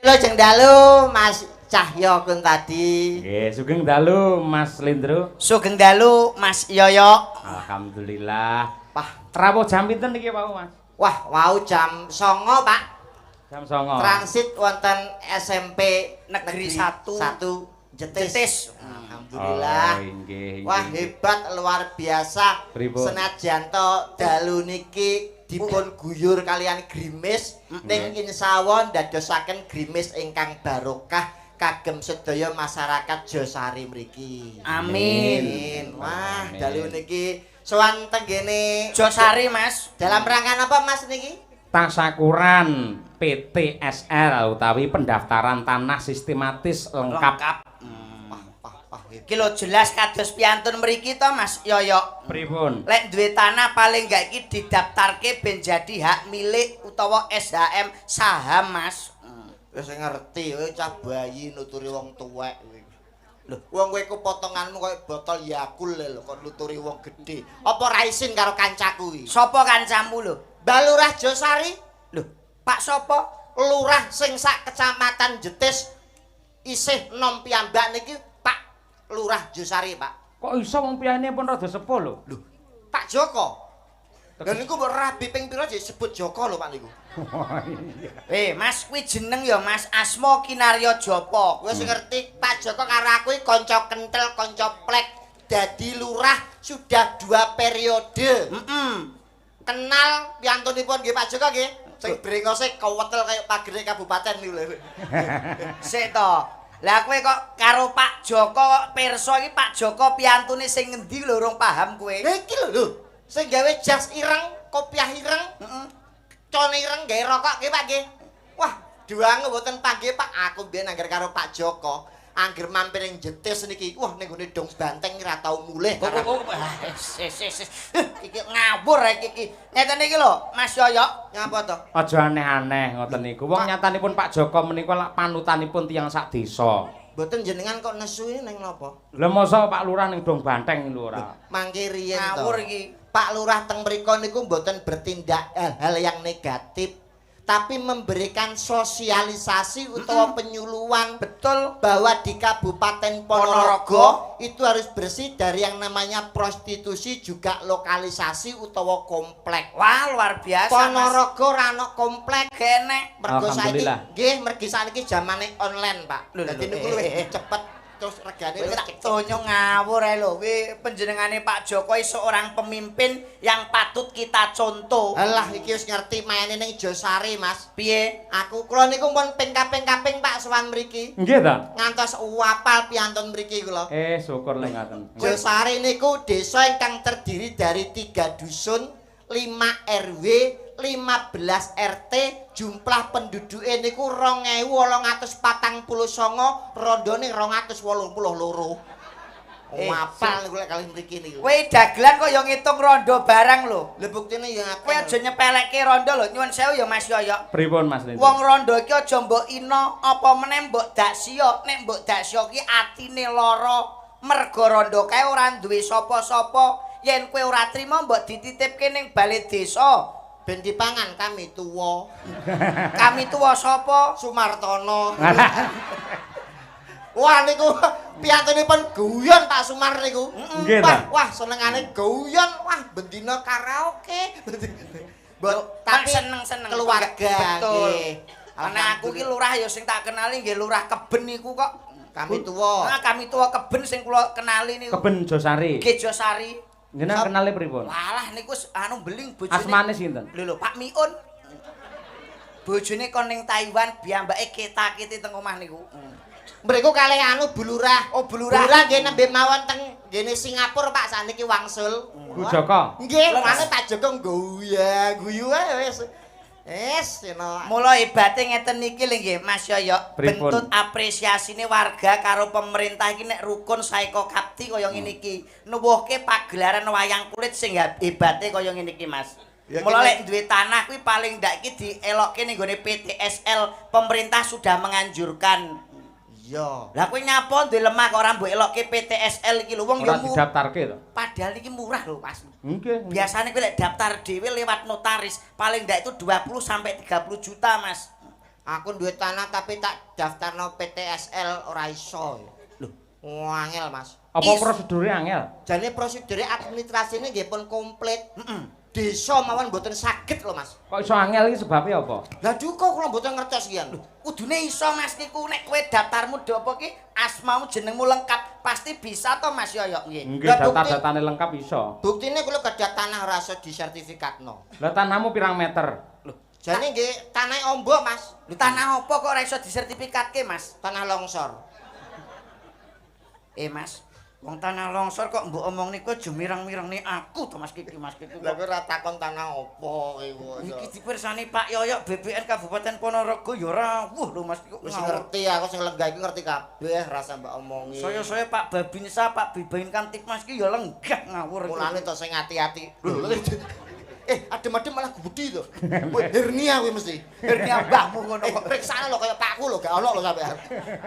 Sugeng dalu, Mas Cahyo Kuntadi. Nggih, sugeng dalu, Mas Lindro. Sugeng dalu, Mas Yoyo. Alhamdulillah. Wah, Rawuh jam pinten niki wau, Mas? Wah, wau jam 09.00, Pak. Jam 09.00. Transit wonten SMP Negeri 1. 1 Jetis. Jetis. Alhamdulillah. Oh, inggih, Wah, hebat, luar biasa. Pripun? Senajan to dalu niki dipun guyur kalian grimis, ning insyaallah ndadosaken grimis ingkang barokah kagem sedaya masyarakat Josari mriki. Amin. Amin. Wah, Amin. Dalu niki sowan tenggene Josari, Mas. Dalam rangka apa, Mas, niki? Tasakuran PTSL utawi pendaftaran tanah sistematis lengkap. Lengkap. Wah, wah, wah, hebat. Iki lho jelas kados piantun mriki to, Mas Yoyo. Pripun? Lek duwe tanah paling gak iki didaftarke ben jadi hak milik utawa SHM, saham, Mas. Wis ngerti, kowe cah bayi nuturi wong tuwek kowe. Lho, wong kowe ku potonganmu koyo botol Yakult lho, kok nuturi wong gedhe. Apa ra isin karo kancaku iki? Sopo kancamu lho? Mbah Lurah Josari? Lho, Pak sopo? Lurah sing sak kecamatan Jetis isih nom piyambak niki Pak Lurah Josari, Pak. Kok iso, wong piyane pun rada sepuh lho? Lho, Pak Joko. Lha niku mbok rabi ping pira disebut Joko lho, Pak, niku. Eh, Mas, kuwi jeneng ya, Mas, Asma Kinarya Japa. Wis ngerti Pak Joko karo aku iki kanca kentel, kanca plek. Dadi lurah sudah dua periode. Kenal piyantunipun nggih Pak Joko nggih. Sing brengose kewetel kaya pagere kabupaten niku lho. Sik to. Lah, kowe kok karo Pak Joko kok pirsa iki Pak Joko piyantune sing ngendi lho, urung paham kowe. Lha iki lho lho, sing gawe jas ireng, kopiah ireng, cone ireng, gawe rokok nggih, Pak, nggih. Wah, duange mboten panggih, Pak. Aku mbiyen angger karo Pak Joko, angger mampir ning Jetis niki, wah, ning gone Dong Banteng ora tau mulih. Oh, ah, wis wis wis. Iki ngawur iki iki. Ngeten iki lho, Mas Yoyo. Ngapa to? Aja aneh-aneh ngoten niku. Wong nyatanipun Pak Joko menika lak panutanipun tiyang sak desa. Mboten, jenengan kok nesu ning napa? Lha masa Pak Lurah ning Dong Banteng lho ora? Mangke riyen to. Ngawur iki. Pak Lurah teng mriku niku mboten bertindak hal-hal yang negatif, tapi memberikan sosialisasi utawa penyuluhan bahwa di Kabupaten Ponorogo Ponorogo itu harus bersih dari yang namanya prostitusi, juga lokalisasi utawa komplek. Wah, luar biasa, Mas. Ponorogo ora ono komplek. Kene. Mergo saiki Alhamdulillah. nggih, mergi saiki zamane online, Pak. Lho, lho, Dadi lho, niku eh, luwih eh. cepet, terus regane Kowe luwih tak cepet. tonyo ngawur ae lho. Kuwi panjenengane Pak Jokowi seorang pemimpin yang patut kita contoh. Alah, iki wis ngerti maine ning Josari, Mas. Piye? Aku kula niku pun ping kaping-kaping, Pak, sowan mriki. Nggih ta? Ngantos apal piantun mriki kula. Eh, syukur lek ngaten. Josari niku desa ingkang terdiri dari tiga dusun, 5 RW, 15 RT, jumlah penduduke niku 2849, rondone 282. Eh, Apal niku lek kalih mriki niku. Kowe dagelan kok ya ngitung rondo barang lho. Lha buktine ya akeh. Kowe aja nyepelekke rondo lho. Nyuwun sewu ya, Mas Yoyo. Pripun, Mas Lindro? Wong rondo iki aja mbok ina, apa meneh mbok daksiya. Nek mbok daksiya ki atine lara. Mergo rondo kae ora duwe sapa-sapa. Yen kowe ora trima mbok dititipke ning bale desa. Ben dipangan kami tuwa. Kami tuwa sapa? Sumartono. Wah, niku piyantunipun guyon Pak Sumar niku. Nggih Wah, ta? wah, senengane guyon, wah, bendina karaoke. Mbok Tapi tapi seneng-seneng keluarga Betul. nggih. Karena aku ki lurah ya sing tak kenali nggih Lurah Keben niku kok. Kami tuwa. Nah, kami tuwa Keben sing kula kenali niku. Keben Josari. Nggih, Josari. Jenengan kenale pripun? Walah, niku wis anu beling bojone. Asmane sinten? Lho lho, Pak Miun. Bojone kon ning Taiwan, piyambake ketakiti teng omah niku. Mriku kalih anu, Bu Lurah. Oh, Bu Lurah. Bu Lurah nggih nembe mawon teng nggene Singapura, Pak, sakniki wangsul. Bu Joko. Nggih, mane Pak Joko ngguya, guyu ae wis. Wis, eno. Mula hebate ngeten niki lho nggih, Mas Yoyo. Pripun? Bentut apresiasine warga karo pemerintah iki nek rukun saeka kapti kaya ngene iki. Nuwuhke pagelaran wayang kulit sing hebate kaya ngene iki, Mas. Ya, Mula kene- lek duwe tanah kuwi paling ndak iki dielokke ning gone PTSL, pemerintah sudah menganjurkan. Iya. Lah, kowe nyapa duwe lemah kok ora mbok elokke PTSL iki lho, wong ya Ora didaftarke to? Padahal iki murah lho, Mas. Nggih. Biasanya kowe lek daftar dhewe lewat notaris paling ndak itu 20 sampai 30 juta, Mas. Aku duwe tanah tapi tak daftarno PTSL ora iso. Lho, angel, Mas. Apa prosedure angel? Jane prosedure administrasine nggih pun komplit. Heeh. Desa mawon mboten saged lho, Mas. Kok iso angel iki sebabe apa? Lah duka kula mboten ngertos iki. Lho, kudune iso Mas niku nek kowe daftarmu do apa ki asmamu jenengmu lengkap pasti bisa to Mas Yoyok nggih. Nggih, data-datane lengkap iso. Buktine kula gadah tanah ora iso disertifikatno. Lah tanahmu pirang meter? Lho, jane nggih tanah ombo, Mas. Lho tanah apa kok ora iso disertifikatke, Mas? Tanah longsor. Mas, wong tanah longsor kok mbok omong niku aja mireng-mirengne aku to Mas Kiki, Mas Kiki. Lah kowe ora takon tanah apa kowe. Iki dipirsani Pak Yoyok BPN Kabupaten Ponorogo ya rawuh lho Mas. Wis ngerti aku sing lenggah iki ngerti kabeh rasa mbok omongi. Saya-saya Pak Babinsa, Pak Bibain Kamtibmas ki ya lenggah ngawur. Mulane to sing ati-ati. Lho adem-adem malah gubedi to. Kowe hernia kowe mesti. Hernia mbahmu ngono kok. Periksane lho kaya pakku lho, gak ono lho sampean.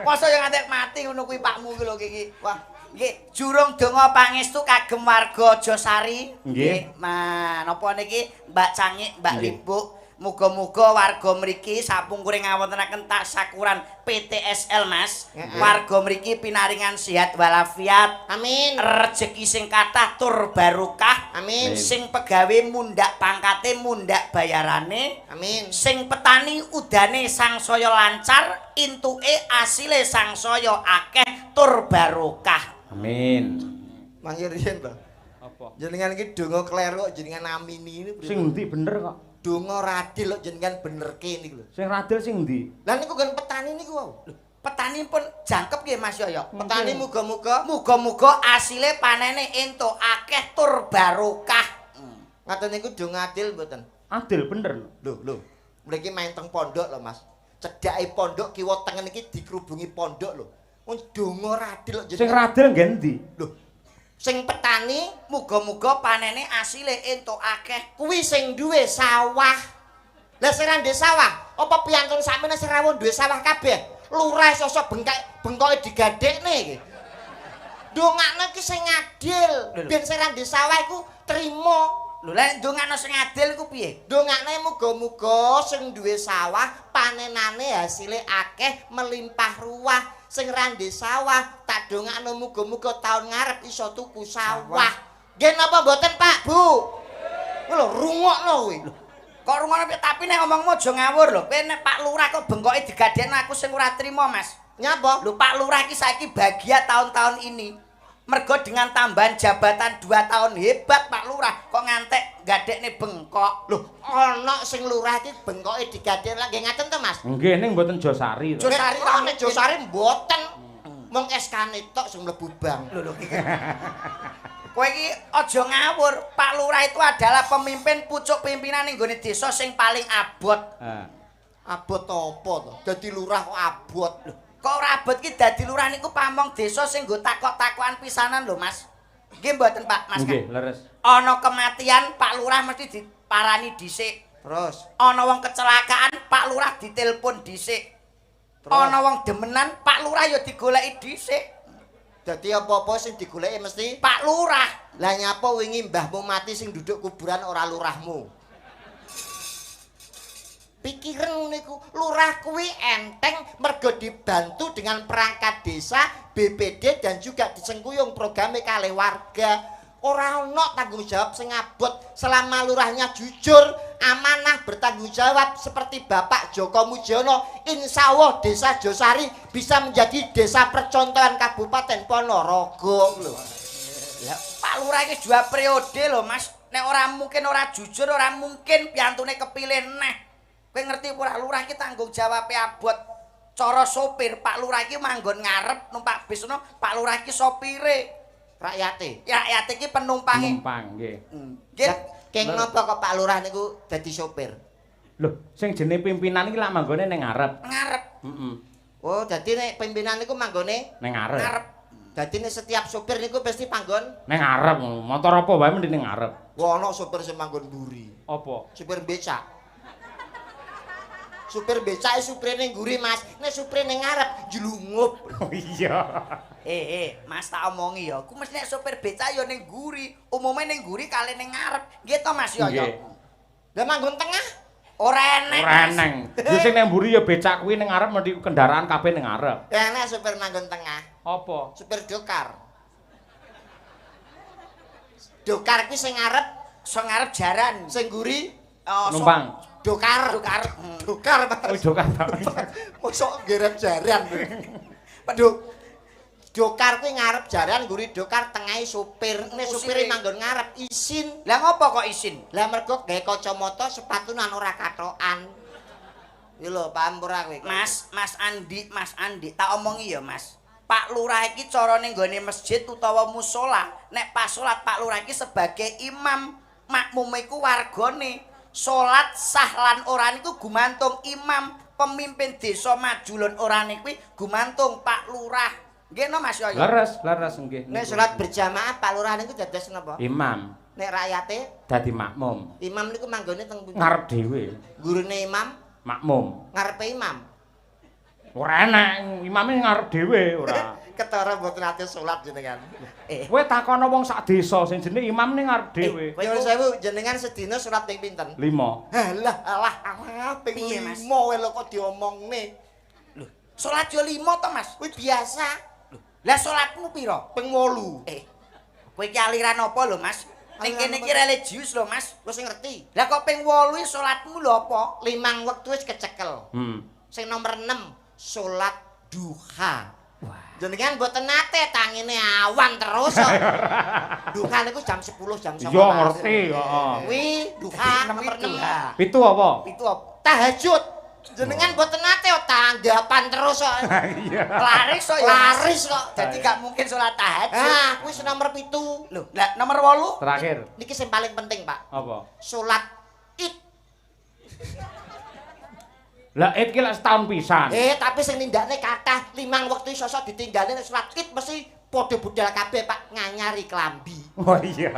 Masa yang ngantek mati ngono kuwi pakmu kuwi lho iki. Wah, nggih, jurung donga pangestu kagem warga Josari. Nggih. Nah, napa niki Mbak Cangik, Mbak Libuk, muga-muga warga mriki sapungkuring ngawontenaken tasakuran PTSL Mas. Warga mriki pinaringan sehat walafiat. Amin. Rejeki sing kathah tur barokah. Amin. Sing pegawe mundhak pangkate, mundhak bayarane. Amin. Sing petani udane sangsaya lancar, entuke asile sangsaya akeh tur barokah. Amin. Mangke riyen to. Apa? Jenengan iki donga kleru kok jenengan amini niku. Sing endi bener kok? Donga radil kok jenengan benerke niku lho. Sing radil sing endi? Lah niku kan petani niku wau. Lho, petani pun jangkep nggih Mas Yoyo. Petani muga-muga muga-muga asile panene entuk akeh tur barokah. Ngaten niku donga adil mboten? Adil bener. Lho, lho. Mriki main teng pondok lho, Mas. Cedhake pondok kiwa tengen iki dikerubungi pondok lho. Wong donga radil kok jenengan. Sing radil nggih endi? Lho. Sing petani muga-muga panene asile entuk akeh. Kuwi sing duwe sawah. Lah sing ra ndek sawah, apa piyantun sakmene sing rawuh duwe sawah kabeh? Lurah sosok bengkak bengkoke digadekne iki. Ndongakno iki sing adil. Ben sing ra ndek sawah iku trimo. Lho lek ndongakno sing adil iku piye? Ndongakne muga-muga sing duwe sawah panenane hasile akeh melimpah ruah. Sing ra ndek sawah tak dongakno muga-muga taun ngarep iso tuku sawah. Nggih napa mboten Pak, Bu? Lho rungokno kuwi. Kok rungokno tapi nek omongmu aja ngawur lho. Kowe nek Pak Lurah kok bengkoke digadekno aku sing ora trima, Mas. Nyapa? Lho Pak Lurah iki saiki bahagia tahun-tahun ini. Mergo dengan tambahan jabatan 2 tahun hebat Pak Lurah kok ngantek gadekne bengkok. Lho, ana sing lurah iki bengkoke digadekne lha nggih ngaten to, Mas? Nggih, ning mboten Josari to. Josari ta nek Josari mboten. Mung SK-ne tok sing mlebu bank. Lho lho. Kowe iki aja ngawur. Pak Lurah itu adalah pemimpin pucuk pimpinan ning gone desa sing paling abot. Heeh. Abot apa to? Dadi lurah kok abot. Lho, kok ora abot ki dadi lurah niku pamong desa sing nggo takok-takokan pisanan lho, Mas. Nggih mboten, Pak, Mas. Nggih, leres. Ana kematian Pak Lurah mesti diparani dhisik. Terus ana wong kecelakaan Pak Lurah ditelepon dhisik. Ana wong demenan Pak Lurah ya digoleki dhisik. Dadi apa-apa sing digoleki mesti Pak Lurah. Lah nyapa wingi mbahmu mati sing duduk kuburan ora lurahmu? Pikiran niku lurah kuwi enteng mergo dibantu dengan perangkat desa, BPD dan juga disengkuyung programe kalih warga. Ora ana tanggung jawab sing abot selama lurahnya jujur, amanah, bertanggung jawab seperti Bapak Joko Mujiono. Insya Allah Desa Josari bisa menjadi desa percontohan Kabupaten Ponorogo lho. Lah Pak Lurah iki 2 periode lho, Mas. Nek ora mungkin ora jujur, ora mungkin piyantune kepilih neh. Kowe ngerti ora lurah iki tanggung jawabe abot. Cara sopir Pak Lurah iki manggon ngarep numpak bis ngono, Pak Lurah iki sopire. Rakyate. Ya rakyate iki penumpange. Penumpang nggih. Nggih. Keng napa kok Pak Lurah niku dadi sopir? Lho, sing jenenge pimpinan iki lak manggone ning ngarep. Ngarep. Heeh. Oh, dadi nek pimpinan niku manggone ning ngarep. Ngarep. Dadi nek setiap sopir niku pasti panggon ning ngarep. Motor apa wae mendhi ning ngarep. Wah, ana sopir sing manggon mburi. Apa? Sopir becak. Supir becake supire ning mburi, Mas. Nek supire ning ngarep njlungup. Oh iya. Mas tak omongi ya. Ku mesti nek sopir becak ya ning mburi. Umume ning mburi kali ning ngarep. Nggih to, Mas Yoyo? Nggih. Lah manggon tengah? Ora enek. Ora eneng. Ya sing nang mburi ya becak kuwi, ning ngarep mesti kendaraan kabeh ning ngarep. Enek supir manggon tengah. Apa? Supir dokar. Dokar kuwi sing ngarep, Sing ngarep jaran. Sing mburi Oh, Numpang. Dokar. Dokar. Dokar, Mas. Oh, dokar. Mosok gerep jaran. Dok. Dokar kuwi ngarep jaran, mburi dokar, tengahe supir. Nek supire manggon ngarep isin. Lah ngopo kok isin? Lah mergo gawe kacamata, sepatunan ora kathokan. Iki lho, paham ora kowe? Mas, Mas Andi, Mas Andi, tak omongi ya, Mas. Pak Lurah iki carane nggone masjid utawa musala, nek pas salat Pak Lurah iki sebagai imam, makmum iku wargane. Salat sah lan ora niku gumantung imam, pemimpin desa maju lan ora kuwi gumantung Pak Lurah. Nggih no, Mas Yoyo? Leres, leres nggih. Nek salat berjamaah Pak Lurah niku dados napa? Imam. Nek rakyate dadi makmum. Imam niku manggone teng pundi? Ngarep dhewe. Gurune imam? Makmum. Ngarepe imam. Ora enek, imame ngarep dhewe ora. Ketara mboten ate salat jenengan. Kowe takono wong sak desa sing jenenge imam ning ngarep dhewe. Nyuwun sewu, jenengan sedina salat ping pinten? 5. Halah, alah, alah, ping Piye, Mas? 5 wae lho kok diomongne. Lho, salat yo 5 to, Mas? Kuwi biasa. Lah salatmu pira? Ping 8. Kowe iki aliran apa lho, Mas? Ning Aliran kene iki religius lho, Mas. Wis ngerti. Lah kok ping 8 salatmu lho apa? Limang wektu wis kecekel. Sing nomor 6 salat duha. Wah. Jenengan mboten nate tangine awan terus kok. Duha niku jam 10, jam 11. Iya ngerti, heeh. Kuwi duha nomor 6. Duha. Pitu apa? Pitu apa? Tahajud. Jenengan mboten nate kok tanggapan terus kok. Iya. Laris kok ya. Mas. Laris kok. Dadi gak mungkin salat tahajud. Ah, kuwi sing nomor 7. Lho, lah nomor 8? Terakhir. Niki sing paling penting, Pak. Apa? Salat Id. Lah id ki lak setahun pisan. Tapi sing nindakne kathah limang wektu sosok ditinggalne nek salat Id mesti padha budal kabeh, Pak, nganyari klambi. Oh iya.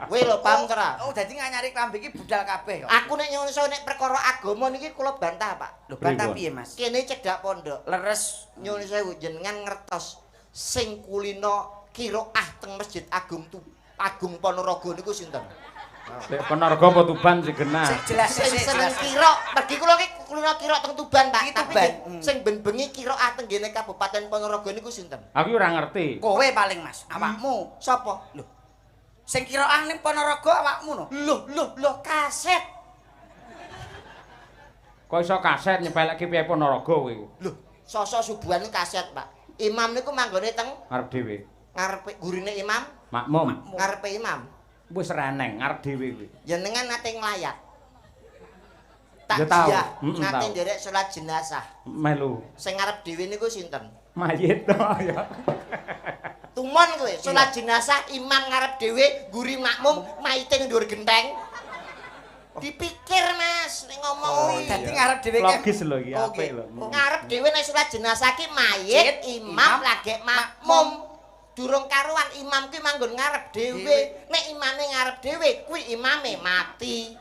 Kowe lho paham ta ora? Oh, dadi nganyari klambi iki budal kabeh ya. Aku nek nyuwun sewu nek perkara agama niki kula bantah, Pak. Lho, bantah Pripun? piye, Mas? Kene cedhak pondok. Leres. Nyuwun sewu jenengan ngertos sing kulino kiroah teng Masjid Agung tu Agung Ponorogo niku sinten? Lek Ponorogo apa Tuban sing genah? Sik jelas, Sing sik seneng jelas. kirok, mergi kula ki kulino kirok teng Tuban, Pak. Ki Tapi Tuban. sing ben bengi kiroah teng ngene Kabupaten Ponorogo niku sinten? Aku ora ngerti. Kowe paling, Mas, awakmu. Sapa? Lho. Sing kiroah ning Ponorogo awakmu no. Loh, loh, loh, kaset. Kok iso kaset nyepelekke piye Ponorogo kowe? Loh, sosok subuhan niku kaset, Pak. Imam niku manggone teng Ngarep dhewe. ngarepe gurine imam, Makmum. ngarepe imam. Wis ra eneng ngarep dhewe kuwi. Jenengan nate nglayat. Ya tau. Takziah, nate Tau. nderek salat jenazah. Melu Sing ngarep dhewe niku sinten? mayit to ya. Tumon kowe, salat jenazah imam ngarep dhewe, mburi makmum, mayite ning dhuwur genteng. Dipikir, Mas, nek ngomong Oh, kuwi. dadi ngarep dhewe ki. Logis lho iki, Oh, apik nggih. lho. Ngarep dhewe nek salat jenazah ki mayit, imam imam, lagi makmum. Durung karuan imam ki manggon ngarep dhewe. Nek imame ngarep dhewe, kuwi imame mati.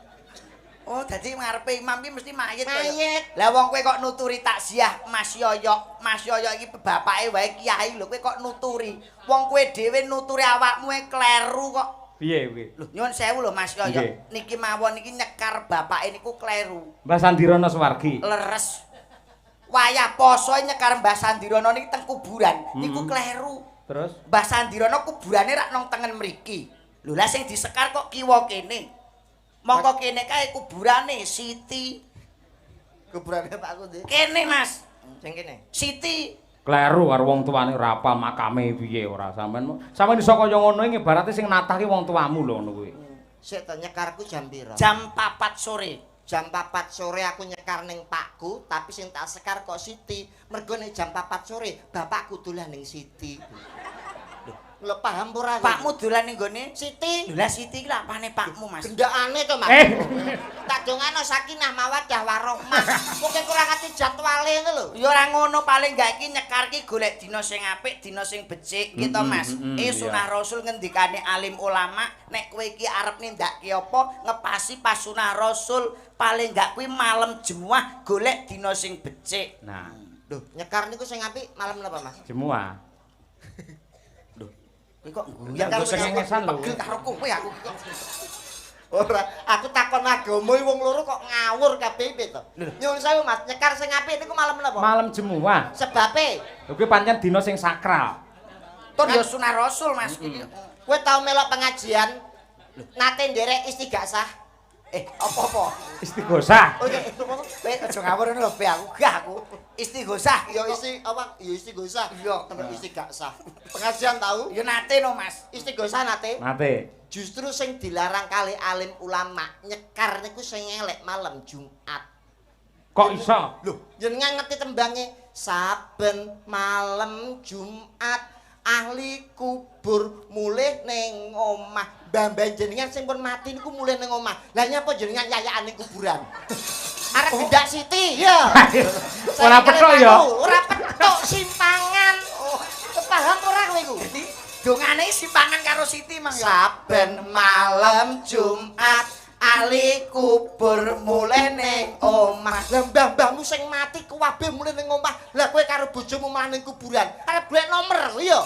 Oh, dadi ngarepe imam ki mesti mayit kaya. Mayit. Lah wong kowe kok nuturi takziah Mas Yoyo. Mas Yoyo iki bapake wae kiai lho, kowe kok nuturi. Wong kowe dhewe nuturi awakmu e kleru kok. Piye kuwi? Lho, nyuwun sewu lho Mas Yoyo. Nggih. Niki mawon niki nyekar bapake niku kleru. Mbah Sandirono Suwargi. Leres. Wayah poso nyekar Mbah Sandirono niki teng kuburan, niku kleru. Terus Mbah Sandirono kuburane rak nang tengen mriki. Lho lah sing disekar kok kiwa kene. Mongko kene kae kuburane Siti. Kuburane Pak aku ndi? Kene Mas, Sing kene. Siti. Kleru karo wong tuane ora apal makame piye ora sampean. Sampeyan iso kaya ngono iki ibarate sing natah ki wong tuamu lho ngono kuwi. Sik to nyekarku jam pira? Jam 4 sore. Jam 4 sore aku nyekar ning pakku, tapi sing tak sekar kok Siti. Mergo nek jam 4 sore bapakku dolan ning Siti. Lho, paham ora? Pakmu dolan ning gone Siti. Lho lah Siti iki lha apane pakmu Mas? Gendakane to, Mas. Tak dongano sakinah mawaddah warohmah. Mungkin kurang ngerti jadwale ngono lho. Ya ora ngono, paling gak iki nyekar ki golek dina sing apik, dina sing becik gitu Mas. Sunah Rasul ngendikane alim ulama, nek kowe iki arep nindakake apa, ngepasi pas sunah Rasul, paling gak kuwi malam Jemuah golek dina sing becik. Nah, Lho, nyekar niku sing apik malam napa, Mas? Jemuah. Kowe kok Nyekar guyang cengengesan lho. Pegel karo kowe aku kok. Ora, aku takon agama wong loro kok ngawur kabeh piye to? Nyuwun sewu Mas, nyekar sing apik niku malam menapa? Malam Jemuah. Sebabe Lho kuwi pancen dina sing sakral. Tur ya sunah Rasul Mas iki. Kowe tau melok pengajian nate nderek istighasah? Apa-apa? Istighosah. Oh iya, Kowe aja ngawur ngono lho, Be, aku gah aku. Istighosah. ya isi apa? Ya istighosah. Iya. Temen istighasah. Pengajian tau? Ya nate no, Mas. Istighosah nate. Nate. Justru sing dilarang kali alim ulama nyekar niku sing elek malam Jumat. Kok iso? Lho, jenengan ngerti tembange saben malam Jumat ahli kubur mulih ning omah. Mbah-mbah jenengan sing pun mati niku mulih ning omah. Lah nyapa jenengan yayakan ning kuburan? Arep gendak siti, ya. Ora petuk ya. Ora petuk simpangan. Oh, paham ora kowe iku? Dadi dongane simpangan karo Siti mang ya. Saben malam Jumat ahli kubur mulih ning omah. Lah mbah-mbahmu sing mati kuwabe mulih ning omah. Lah kowe karo bojomu malah ning kuburan. Arep golek nomor ya.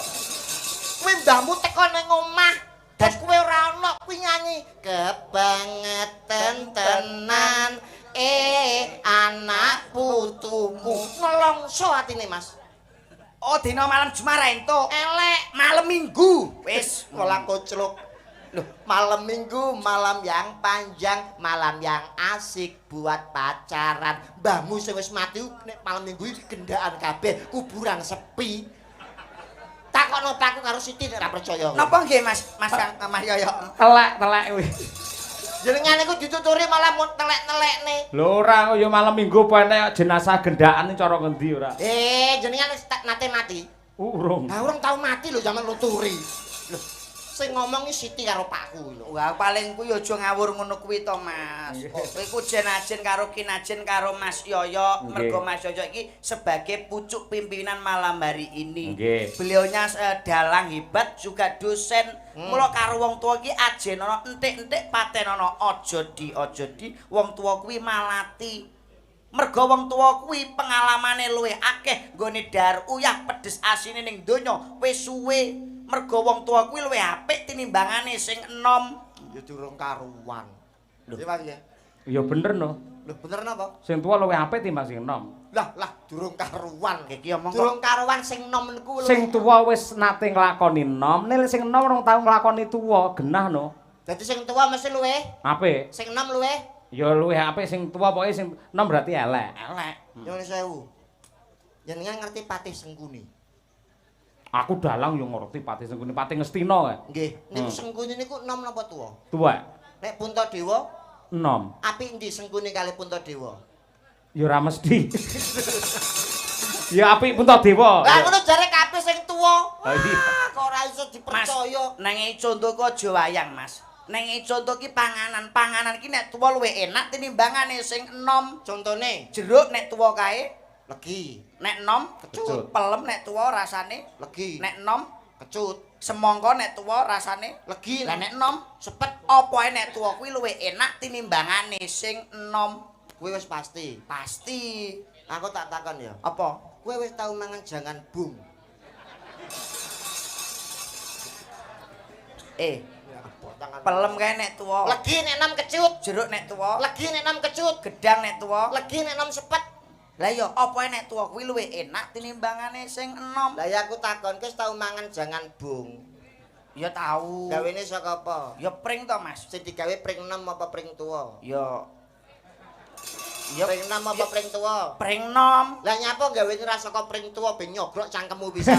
Kowe mbahmu teko ning omah, terus kowe ora ono kuwi nyanyi kebangetan tenan anak putuku. Nelongso atine Mas. Oh, dina malam Jumat ra entuk. Elek. Malam Minggu. Wis, Ora koclok. Loh, malam Minggu, malam yang panjang, malam yang asik buat pacaran. Mbahmu sing wis mati nek malam Minggu iki gendaan kabeh, kuburan sepi. Takokno Pakku karo Siti nek ora percaya. Napa nggih Mas? Mas Kang Mas Yoyo. Telek-telek kuwi. Jenengan iku dituturi malah mau telek-telekne. Lho ora ya malam Minggu apa enek jenazah gendaan cara ngendi ora? Jenengan wis nate mati. Urung. Lah urung tau mati lho zaman nuturi. Lho, sing ngomong iki Siti karo Pakku lho. Wah, paling kuwi aja ngawur ngono kuwi to, Mas. Kowe iku jen-ajen karo kinajen karo Mas Yoyo, mergo Mas Yoyo iki sebagai pucuk pimpinan malam hari ini. Beliaunya dalang hebat juga dosen. Mula karo wong tuwa iki ajenono entik-entik patenono aja di wong tuwa kuwi malati. Mergo wong tuwa kuwi pengalamane luwih akeh nggone dar uyah pedes asine ning donya wis suwe. Mergo wong tuwa kuwi luwih apik tinimbangane sing enom. Ya durung karuan. Lho, Pak ya. Ya bener no. Lho bener napa? Sing tuwa luwih apik timbang sing enom. Lah lah durung karuan. Iki omong durung karuan sing enom niku. Sing tuwa wis nate nglakoni enom, nek sing enom rong tau nglakoni tuwa, genah no. Dadi sing tuwa mesti luwih apik. Sing enom luwih ya luwih apik sing tuwa, pokoke sing enom berarti elek. Elek. Nyuwun sewu. Jenengan ngerti Patih Sengkuni? Aku dalang yo ngerti Patih Sengkuni, Patih Ngastina kae. Nggih, niku Sengkuni niku enom napa tuwa? Tuwa. Nek Puntadewa enom. Apik endi Sengkuni kali Puntadewa? Ya ora mesti. Ya apik Puntadewa. Lah ngono jare kabeh sing tuwa. Lah iya. Kok ora iso dipercaya. Nang conto ku aja wayang, Mas. Neng conto ki panganan, panganan ki nek tuwa luwih enak tinimbangane sing enom. Contone jeruk nek tuwa kae legi, nek enom kecut, pelem nek tuwa rasane legi, nek enom kecut, semangka nek tuwa rasane legi, lah nek enom sepet. Apa ae nek tuwa kuwi luwih enak tinimbangane sing enom. Kuwi wis pasti. Pasti. Aku tak takon ya. Apa? Kowe wis tau mangan jangan bung? Pelem kae nek tuwa. Legi nek enom kecut, jeruk nek tuwa. Legi nek enom kecut, gedang nek tuwa. Legi nek enom sepet. Lah ya apa nek tuwa kuwi luwih enak tinimbangane sing enom. Lah ya aku takon, kowe tau mangan jangan bung? Ya tau. Gawene saka apa? Ya pring to, Mas. Sing digawe pring enom apa pring tuwa? Ya ya pring enom apa pring tuwa? Pring enom. Lah nyapa gawene ra saka pring tuwa ben nyogrok cangkemmu pisan.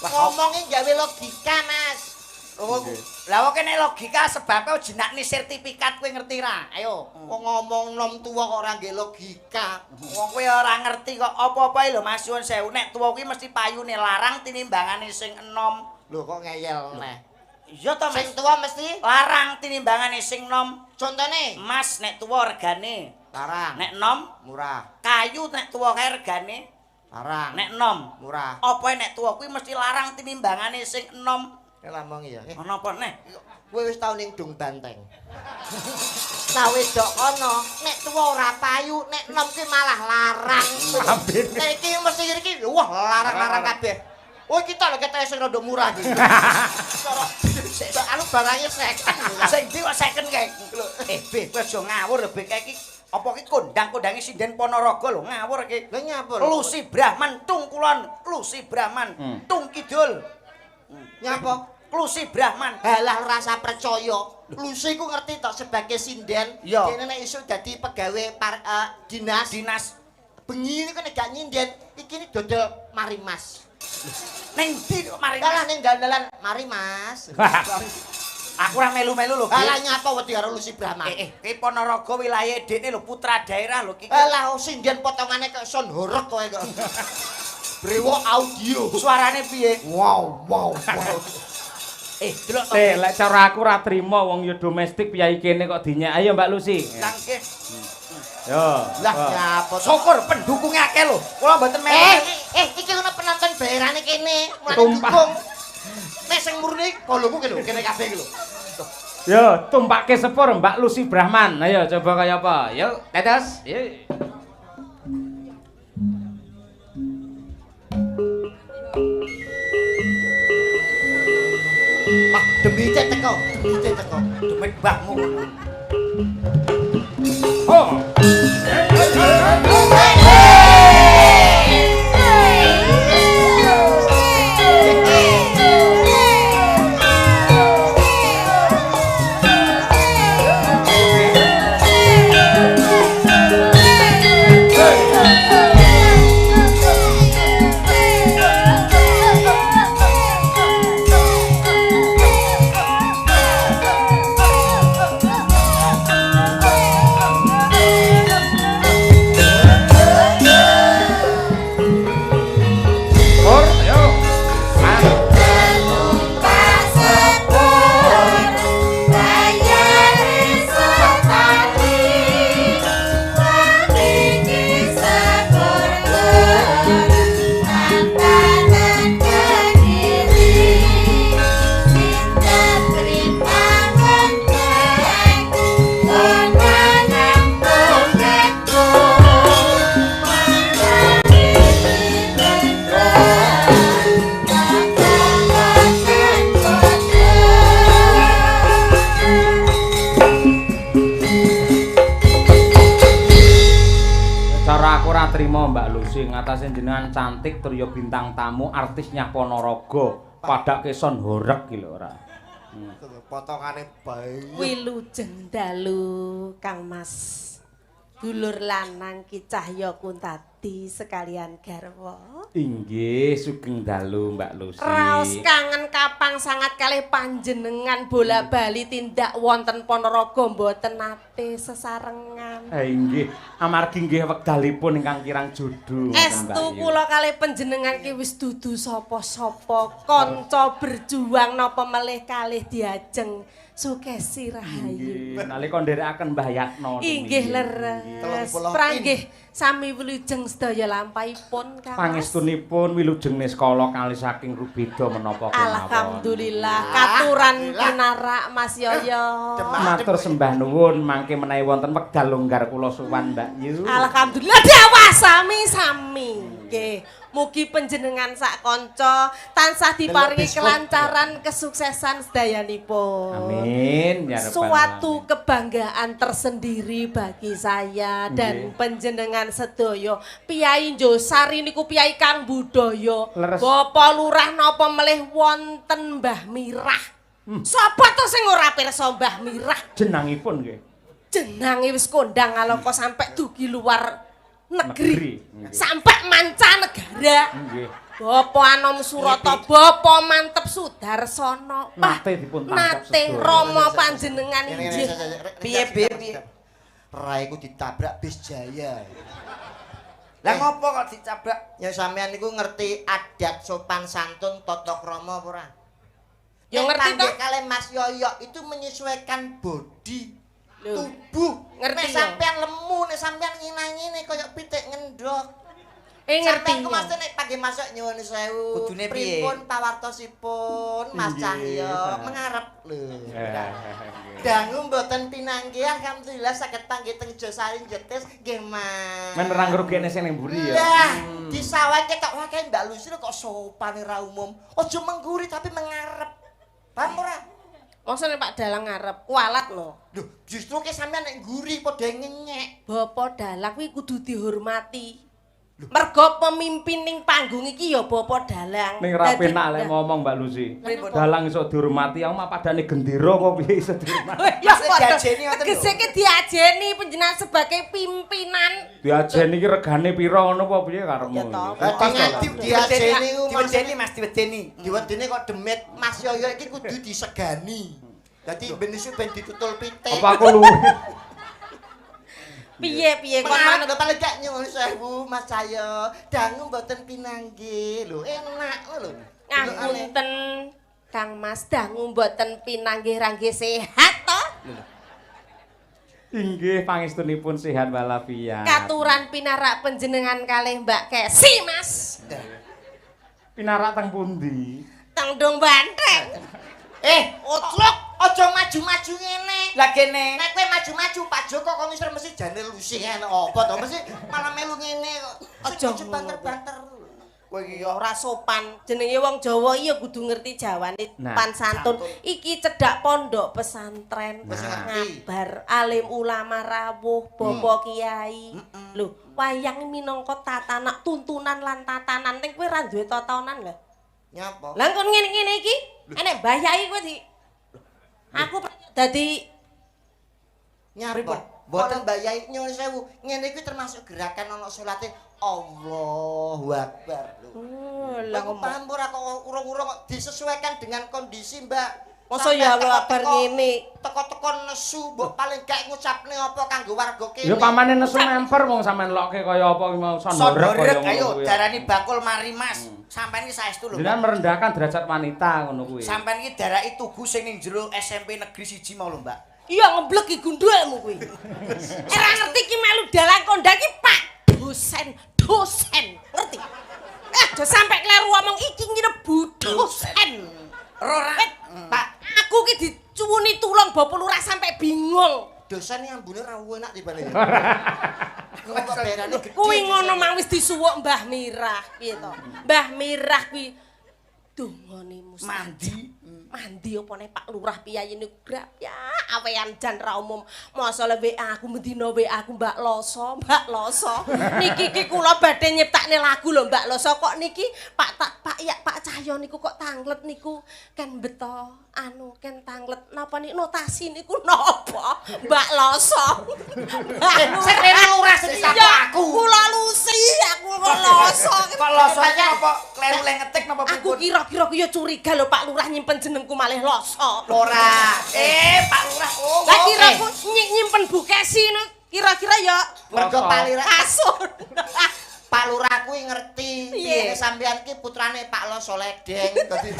Ngomonge gawe logika, Mas. Oh, lah kok nek logika sebabe jenakne sertifikat kowe ngerti ra? Ayo. Wong ngomong nom tuwa kok ora nggih logika. Wong kowe ora ngerti kok apa-apa lho Mas, nyuwun sewu nek tuwa kuwi mesti payune larang tinimbangane sing enom. Lho kok ngeyel neh. Iya to Mas. Sing tuwa mesti larang tinimbangane sing enom. Contone Mas nek tuwa regane larang. Nek enom murah. Kayu nek tuwa kae regane larang. Nek enom murah. Apa nek tuwa kuwi mesti larang tinimbangane sing enom. Lamong ya. Ana apa neh? Kowe wis tau ning Dung Banteng. Nah wedok kono, nek tuwa ora payu, nek enom ki malah larang. Nek iki mesti iki wah larang-larang kabeh. Oh kita lho ketoke sing rada murah iki. Cara anu barangnya second. Sing ndi kok second kae? Eh, B, kowe aja ngawur lho, B kae iki apa iki kondang-kondange sinden Ponorogo lho, ngawur iki. Lha nyapa lho? Lusi Brahman tung kulon, Lusi Brahman tung kidul. Nyapa? Lusi Brahman. Halah rasa percaya. Lusi ku ngerti tok sebagai sinden, dene nek isuk dadi pegawe dinas. Dinas. Bengi niku nek gak nyinden, iki ni dodol mari Mas. Ning ndi kok mari Mas? Lah ning dalan mari Mas. Aku ora melu-melu lho. Halah nyapa wedi karo Lusi Brahman. Iki Ponorogo wilayahe dekne lho, putra daerah lho iki. Halah sinden potongane kok son horeg kowe kok. Brewok audio. Suarane piye? Wow wow wow. Delok to. Lek cara aku ora trima wong ya domestik piyayi kene kok dinyak. Ayo Mbak Lusi. Nangke. Yo. Lah nyapa syukur pendukungnya akeh lho. Kula mboten melu. Iki ono penonton bayarane kene. Mulane dukung. Nek sing murni kolomu ki lho, kene kabeh ki lho. Yo, tumpake sepur Mbak Lusi Brahman. Ayo coba kaya apa? Yo, tetes. Yo. Wah, demite teko, demite teko. Demit mbahmu. Oh. Ngatasé jenengan cantik tur ya bintang tamu artisnya Ponorogo padake son horeg ki lho ora. Potongane bae. Wilujeng dalu Kang Mas. Dulur lanang Ki Cahya Kuntadi sekalian garwa. Inggih, sugeng dalu Mbak Lusi. Raos kangen kapang sangat kalih panjenengan bola-bali tindak wonten Ponorogo mboten nate sesarengan. Inggih, amargi nggih wekdalipun ingkang kirang jodho. Estu kula kalih panjenengan ki wis dudu sapa-sapa, kanca berjuang napa melih kalih diajeng Sukesi Rahayu. Nggih, nalika nderekaken Mbah Yatno. Inggih leres. Pranggih sami wilujeng sedaya lampahipun Kang. Pangestunipun wilujeng niskala kalih saking rubeda menapa kemawon. Alhamdulillah katuran pinarak Mas Yoyo. Matur sembah nuwun mangke menawi wonten wekdal longgar kula sowan Mbak Yu. Alhamdulillah dawa sami-sami. Nggih, mugi panjenengan sak kanca tansah diparingi kelancaran kesuksesan sedayanipun. Amin ya rabbal Suatu kebanggaan tersendiri bagi saya dan panjenengan sedaya. Piyai Njosari niku piyai kang budaya. Bapak Lurah napa melih wonten Mbah Mirah. Sapa to sing ora pirsa Mbah Mirah? Jenangipun nggih. Jenange wis kondang alaka sampe dugi luar negeri, sampai mancanegara. Bapak Anom Surata, Bapak Mantep Sudarsono, nate dipun tangkep nate Rama panjenengan inggih. Piye piye? Raiku ditabrak bis Jaya. Lah ngopo kok ditabrak? Ya sampean niku ngerti adat sopan santun tata krama apa ora? Ya ngerti to. Kalih Mas Yoyo itu menyesuaikan body. Tubuh ngerti nek sampean lemu nek sampean ngina-ngine kaya pitik ngendhok. Ngerti. Sampeyan ku mesti nek pagi masuk nyuwun sewu. Kudune piye? Pripun pawartosipun Mas Cahyo mengarep lho. Dangu mboten pinanggih alhamdulillah saged panggih teng Josari Jetis nggih Mas. Men ora ngrugekne sing ning mburi ya. Lah, disawang Kan ketok wae Mbak Lucy kok sopan ora umum. Aja mengguri tapi mengarep. Paham ora? Masa nek Pak Dalang ngarep kualat lho. Lho, justru ke sampean nek ngguri padha ngenyek. Bapak Dalang kuwi kudu dihormati. Mergo pemimpin ning panggung iki ya Bapak Dalang. Ning ra penak lek ngomong Mbak Lucy. Dalang iso dihormati, aku mah padane gendera kok piye iso dihormati. Ya padha. Tegese ki diajeni panjenengan sebagai pimpinan. Diajeni iki regane pira ngono apa piye karepmu? Ya toh. Diajeni ku diwedeni Mas, diwedeni. Diwedeni kok demit Mas Yoyo iki kudu disegani. Dadi ben isu ben ditutul pitik. Apa aku luwe? Piye-piye kon manut paling gak nyuwun sewu Mas Cahyo. Dangu mboten pinanggih lho, enak lho. Ngapunten Kang Mas, dangu mboten pinanggih rangge sehat to? Inggih pangestunipun sehat walafiat. Katuran pinarak panjenengan kalih Mbak Kesi, Mas. Pinarak teng pundi? Teng Dong Banteng. Otlok aja maju-maju ngene. Lah kene. Nek kowe maju-maju Pak Joko kok ngisor mesti jane Lucy ngene apa to mesti malah melu ngene kok. Aja banter-banter. Kowe iki ya ora sopan. Jenenge wong Jawa iya kudu ngerti jawane pan santun. Iki cedhak pondok pesantren. Ngabar alim ulama rawuh, bapak kiai. Lho, wayang minangka tatanan tuntunan lan tatanan ning kowe ora duwe tatanan lho. Nyapa? Lah kon ngene-ngene iki enek Mbah Yai kowe di aku dadi nyapa? Mboten Mbah Yai nyuwun sewu. Ngene iki termasuk gerakan ana salate Allahu Akbar lho. Oh, lah kok paham ora kok urung-urung kok disesuaikan dengan kondisi, Mbak. Masa ya Allah Akbar ngene. Teko-teko nesu mbok paling gak ngucapne apa kanggo warga kene. Ya pamane nesu memper wong sampean lokke kaya apa mau sondorek kaya ngono. Ayo darani bakul mari Mas. Sampeyan iki saestu lho. Jenengan merendahkan derajat wanita ngono kuwi. Sampeyan iki daraki tugu sing ning jero SMP Negeri 1 mau lho, Mbak. Iya ngebleki gundulmu kuwi. Ora ngerti ki melu dalang kondang ki Pak dosen, dosen. Ngerti? Aja sampe kleru omong iki ngene bu dosen. Ora Pak, aku ki dicuwuni tulung Bapak Lurah sampe bingung. Dosen ambune ra enak tibane. Kuwi ngono mang wis disuwuk Mbah Mirah, piye to? Mbah Mirah kuwi dongane mandi. Mandi opone Pak Lurah piyayi niku grap ya awean jan ra umum. Masa le WA aku mendina WA aku Mbak Loso, Mbak Loso. Niki ki kula badhe nyiptakne lagu lho Mbak Loso kok niki Pak tak Pak ya Pak Cahyo niku kok tanglet niku ken beto anu ken tanglet napa niki notasi niku napa Mbak Loso. Sing rene lurah sing disapa aku. Kula Lusi, aku kok Loso. Kok Loso napa kleru le ngetik napa pripun? Aku kira-kira ku ya curiga lho Pak Lurah nyimpen jenengku malih Loso. Ora. Pak Lurah. Oh. Lah kira ku nyimpen Bu Kesi ngono kira-kira ya mergo Pak Lurah kasur. Pak Lurah kuwi ngerti piye sampean ki putrane Pak Loso Ledeng. Dadi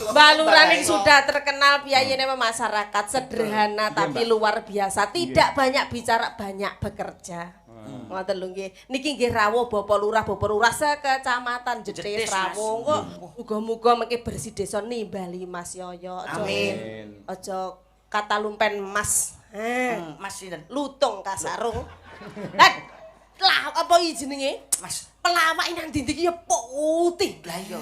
Mbak Lurah ini sudah terkenal piyayine masyarakat sederhana tapi luar biasa, tidak banyak bicara, banyak bekerja. Ngoten lho nggih. Niki nggih rawuh Bapak Lurah, Bapak Lurah sekecamatan Jetis rawuh. Engko muga-muga mengke bersih desa nimbali Mas Yoyo. Amin. Aja kata lumpen Mas. Mas sinten? Lutung kasarung. Lah lah apa iki jenenge? Mas pelawak nang ndi iki ya putih. Lah iya.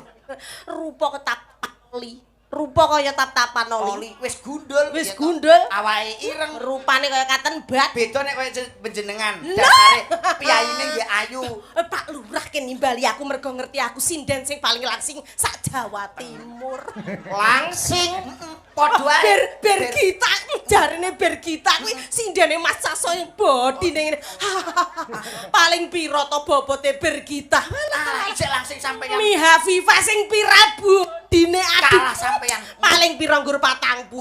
Rupa ketap-tali. Rupa kaya tap-tapan oli. Wis gundul. Wis gundul. Awake ireng. Rupane kaya katen bat. Beda nek kaya panjenengan. Dasare piyayine nggih ayu. Pak Lurah ki nimbali aku mergo ngerti aku sinden sing paling langsing sak Jawa Timur. Langsing. Padha ae. Bergita jarene Bergita kuwi sindene Mas Saso yang bodine ngene. Paling pira to bobote Bergita? Lah isih langsing sampeyan. Miha Viva sing pira bodine aduh. Kalah sampeyan. Paling pira nggur 40.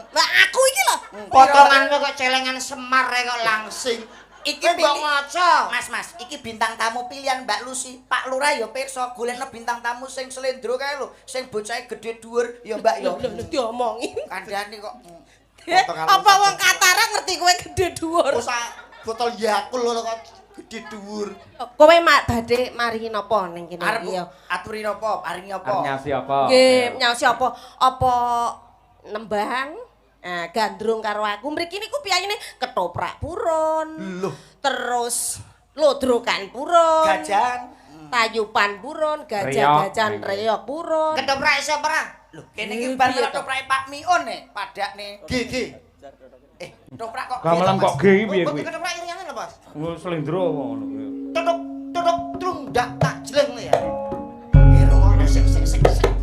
Lah aku iki lho. Potonganmu kok celengan Semar kok langsing. Iki mbok ngaca. Mas, Mas, iki bintang tamu pilihan Mbak Lucy. Pak Lurah ya pirsa golekno bintang tamu sing slendro kae lho, sing bocahe gedhe dhuwur ya Mbak ya. Lho diomongi. Kandhane kok. Apa wong Katara ngerti kowe gedhe dhuwur? Wis botol Yakult lho kok gedhe dhuwur. Kowe mak badhe maringi napa ning kene iki ya? Aturi napa? Paringi apa? Arep nyasi apa? Nggih, nyasi apa? Apa nembang? Nah, gandrung karo aku mriki niku piyayine ketoprak purun. Loh. Terus lodrokan purun. Gajan. Tayupan purun, gajah-gajahan reyok purun. Ketoprak iso ora? Lho, kene iki bar ketoprake Pak Miun nek padakne. G G. Ketoprak kok. Gamelan kok G piye kuwi? Ketoprak iringane lho, Bos. Slendro apa ngono kuwi. Tutuk tutuk trundak tak jleng ya. Ngrungokno sik sik sik sik.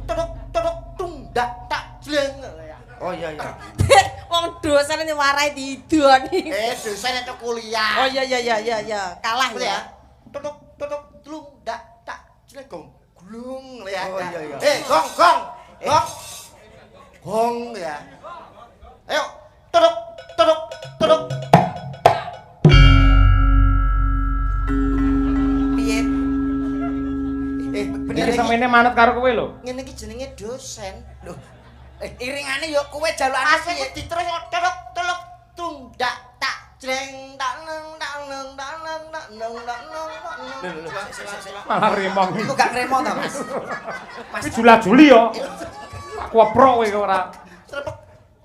Tutuk tutuk tundak tak jleng ya. Oh iya iya. Wong dosen warai didoni. Dosen itu kuliah. Oh iya iya iya iya iya, kalah ya. Tutuk tutuk tlundak tak jleng gong. Glung ya. Oh iya iya. Gong gong. Gong. Gong ya. Ayo, tutuk tutuk tutuk. Piye? Iki semene manut karo kowe lho. Ngene iki jenenge dosen. Lho. Iringane yo kowe jalukane piye? Diterus teluk teluk tundak tak jleng tak neng tak neng tak neng tak neng tak neng tak neng. Malah remong. Iku gak ngremo ta, Mas? Mas iki jula-juli yo. Aku oprok kowe ora. Srepek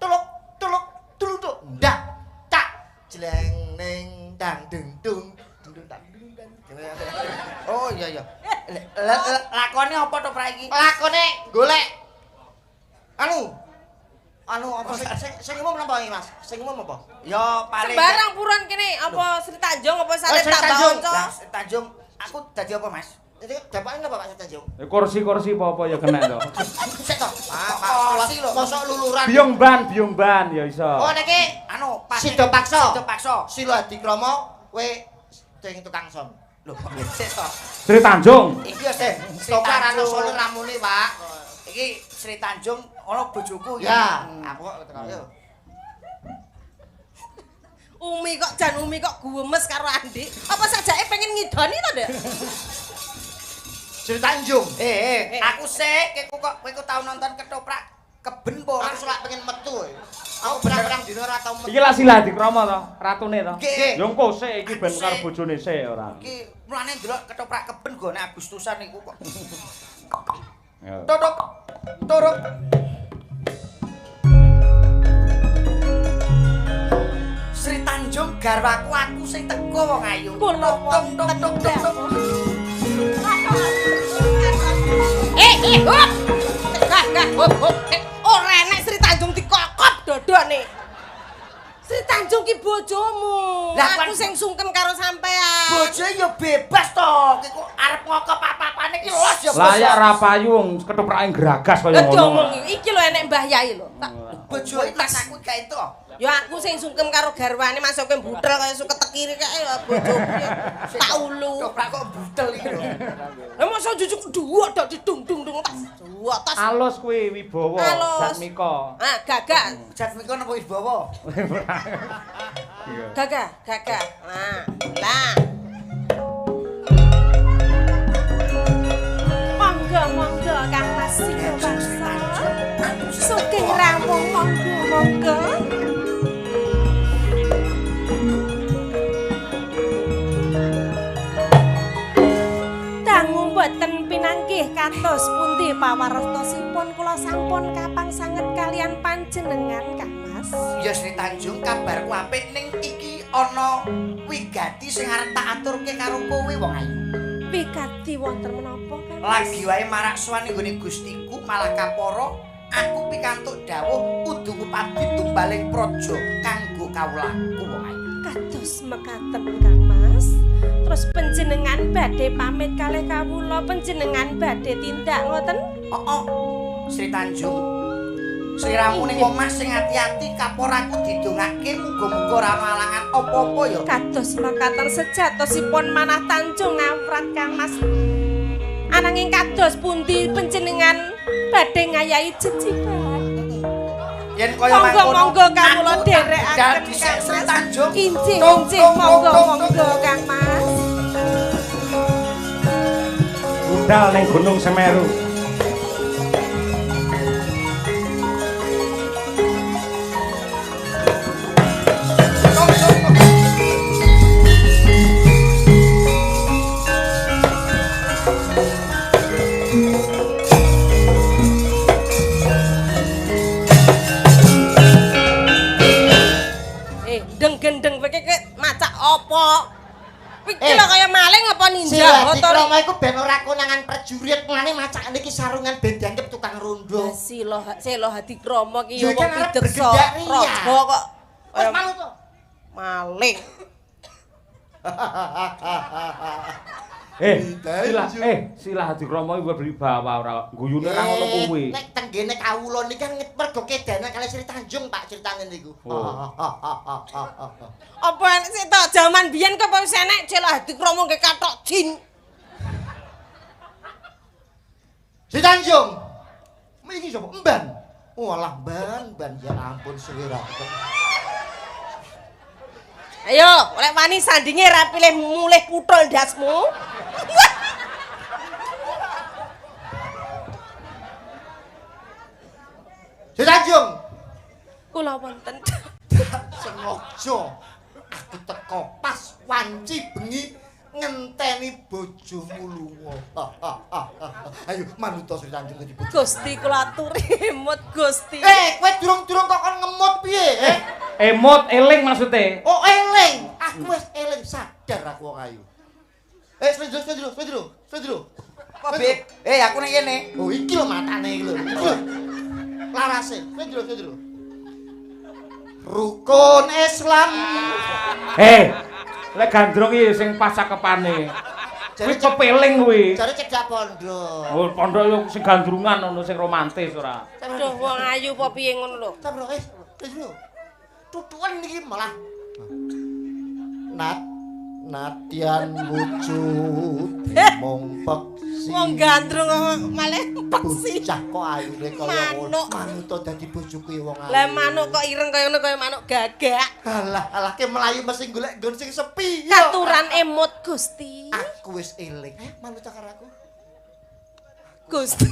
teluk teluk tuluk ndak tak jleng neng dang dung dung dung tak dung dang. Oh iya iya. Lakone apa to Pra iki? Lakone golek anu apa sing umum napa iki Mas? Sing umum apa? Ya paling sembarang purun kene apa Sri Tanjung apa Sari Tambak Onco? Sri Tanjung aku dadi apa Mas? Jadi dapake napa Pak Sri Tanjung? Kursi-kursi apa-apa ya kena to. Sik to. Pak, kursi lho. Mosok luluran. Biyung ban ya iso. Oh niki anu Sida Paksa. Sida Paksa. Sila Adikrama kowe sing tukang som. Lho, sik to. Sri Tanjung. Iki ya sik. Sri Tanjung solo ramune, Pak. Iki Sri Tanjung ana bojoku iki. Ya, aku kok teko. Yo. Umi kok jan Umi kok guwemes karo Andik. Apa sajake pengen ngidoni to, Nduk? Sri Tanjung. Aku sik kowe kok tau nonton ketoprak keben po. Aku selak pengen metu. Aku pirang-pirang dina ora tau metu. Iki lak Sila Adikrama to, ratune to. Yo engko sik iki ben karo bojone sik ora. Iki mulane ndelok ketoprak keben gone Agustusan iku kok. Tutuk turuk. Sri Tanjung garwaku aku sing teko wong ayu. Kula tung tung tung tung. Hop. Gah hop hop. Ora enek Sri Tanjung dikokop dodone. Sri Tanjung ki bojomu. Lah aku sing sungkem karo sampean. Bojo ya bebas to. Ki kok arep ngokop apa-apane ki los ya. Lah ya ora payu wong ketoprake gragas kaya ngono. Iki lho enek Mbah Yai lho. Tak bojo iki aku gak entuk. Ya aku sing sungkem karo garwane masuke butel kaya suket kiri kae bojoku. Tak ulu. Ketoprak kok butel iki lho. Lah mosok jujuk dhuwur tok didung-dung-dung tas. Dhuwur tas. Alus kuwi wibawa Jatmika. Ah, gagah. Jatmika napa wibawa? Gagah, gagah. Nah, lah. Monggo, monggo Kang Mas Sila. Sugeng rawuh monggo, monggo. Dangu mboten pinanggih kados pundi pawartosipun kula sampun kapang sanget kalian panjenengan Kang Mas. Ya Sri Tanjung kabarku apik ning iki ana wigati sing arep tak aturke karo kowe wong ayu. Wigati wonten menapa Kang? Lagi wae marak sowan ning gone Gustiku malah kapara aku pikantuk dawuh kudu ngupadi tumbaling praja kanggo kawulaku wong ayu. Kados mekaten Kang Mas. Terus panjenengan badhe pamit kalih kawula, panjenengan badhe tindak ngoten? Heeh. Sri Tanjung. Sliramu ning omah sing ati-ati kapor aku didongake muga-muga ora ana alangan apa-apa ya. Kados mekaten sejatosipun manah Tanjung ngawrat Kang Mas. Ananging kados pundi panjenengan badhe ngayahi jejiban? Yen kaya mangkono monggo kawula dherekaken Sri Tanjung. Injih, injih, monggo monggo Kang Mas. Budal ning Gunung Semeru. Gendeng kowe iki macak apa? Iki lho kaya maling apa ninja? Sila Hadikrama iku ben ora konangan prajurit, mulane macakne iki sarungan ben dianggep tukang rondo. Sila Sela Hadikrama ki ya Ya wong kan arep pideksa bergendak raja kok. Wis manut to. Maling. Sila Hadikrama iku berwibawa ora guyune ora ngono kuwi. Nek tenggene kawula niki kan mergo kedanan kali Sri Tanjung Pak critane niku. Oh. Apa enek sik tok jaman biyen kok wis enek Sela Hadikrama nggih kathok jin. Sri Tanjung. Iki sapa? Emban. Walah ban ya ampun suwe ra. Ayo, lek wani sandinge ra pilih mulih puthul ndasmu. Sri Tanjung. Kula wonten. Sengaja aku teko pas wanci bengi ngenteni bojomu lunga. Ayo manut Sri Tanjung dadi bojo. Gusti kula aturi emut Gusti. Kowe durung-durung kok kon ngemut piye? Emut eling maksude. Oh eling, aku wis eling sadar aku wong ayu. Slendro. Apa, Beb? Aku ning kene. Oh iki lho matane iki lho. Iki lho. Larase, slendro. Rukun Islam. Lek gandrung iki sing pas cakepane. Kuwi kepeling kuwi. Jare cedhak pondok. Oh, pondok yo sing gandrungan ngono sing romantis ora. Duh wong ayu apa piye ngono lho. Tabro lho. Tutukan niki malah. Nadyan wujud mung peksi. Wong gandrung malah peksi. Bocah kok ayune kaya ngono. Manut dadi bojoku wong ayu. Lah manuk kok ireng kaya ngono kaya manuk gagak. Alah, alah ke mlayu mesti golek nggon sing sepi. Katuran emut Gusti. Aku wis eling. Manut karo aku. Gusti.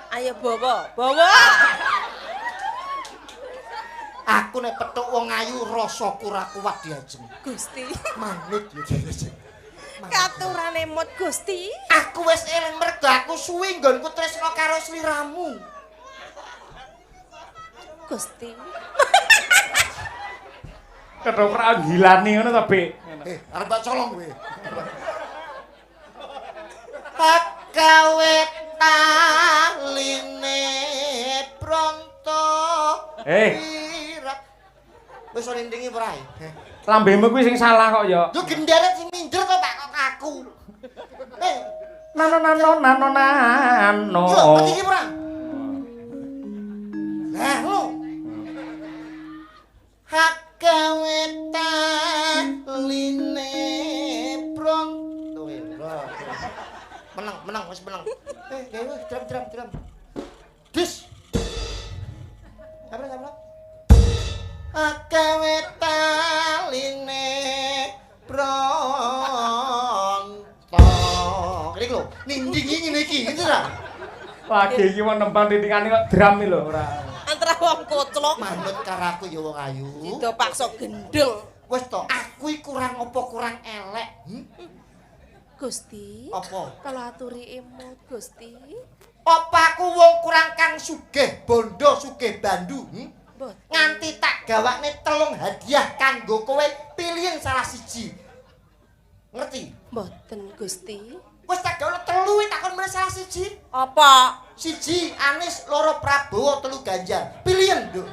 Ayo bawa, bawa. Aku nek petuk wong ayu rasaku ora kuat diajeng. Gusti. Manut ya diajeng. Katurane emut Gusti. Aku wis eling mergo aku suwi nggonku tresna karo sliramu. Gusti. Ketoprak gilani ngono to, Bik? Arep tak colong kowe. Tak gawe taline pronto. Wis nindingi ora? Lambemu kuwi sing salah kok ya. Yo genderet sing minder kok Pak kok aku. Nano nano nano nano. Yo iki ora? Lah lho. Hak gawe taline pronto. Menang, wis menang. Drum. Dis. Sabar. Gawe taline pronto. Iki lho, nindingi ngene iki, ngene ra? Lagi iki wong nembang tindingane kok drum iki lho ora. Antara wong koclok manut karo aku ya wong ayu. Dida paksa gendeng. Wis to, aku iki kurang apa kurang elek? Gusti. Apa? Kalau aturi emut Gusti. Apa aku wong kurang kang sugih bondo sugih bandu? Nganti tak gawakne 3 hadiah kanggo kowe pilihan salah siji. Ngerti? Mboten Gusti. Wis tak gawakne 3 takon milih salah siji. Apa? 1 Anies, 2 Prabowo, 3 Ganjar. Pilihan, Nduk.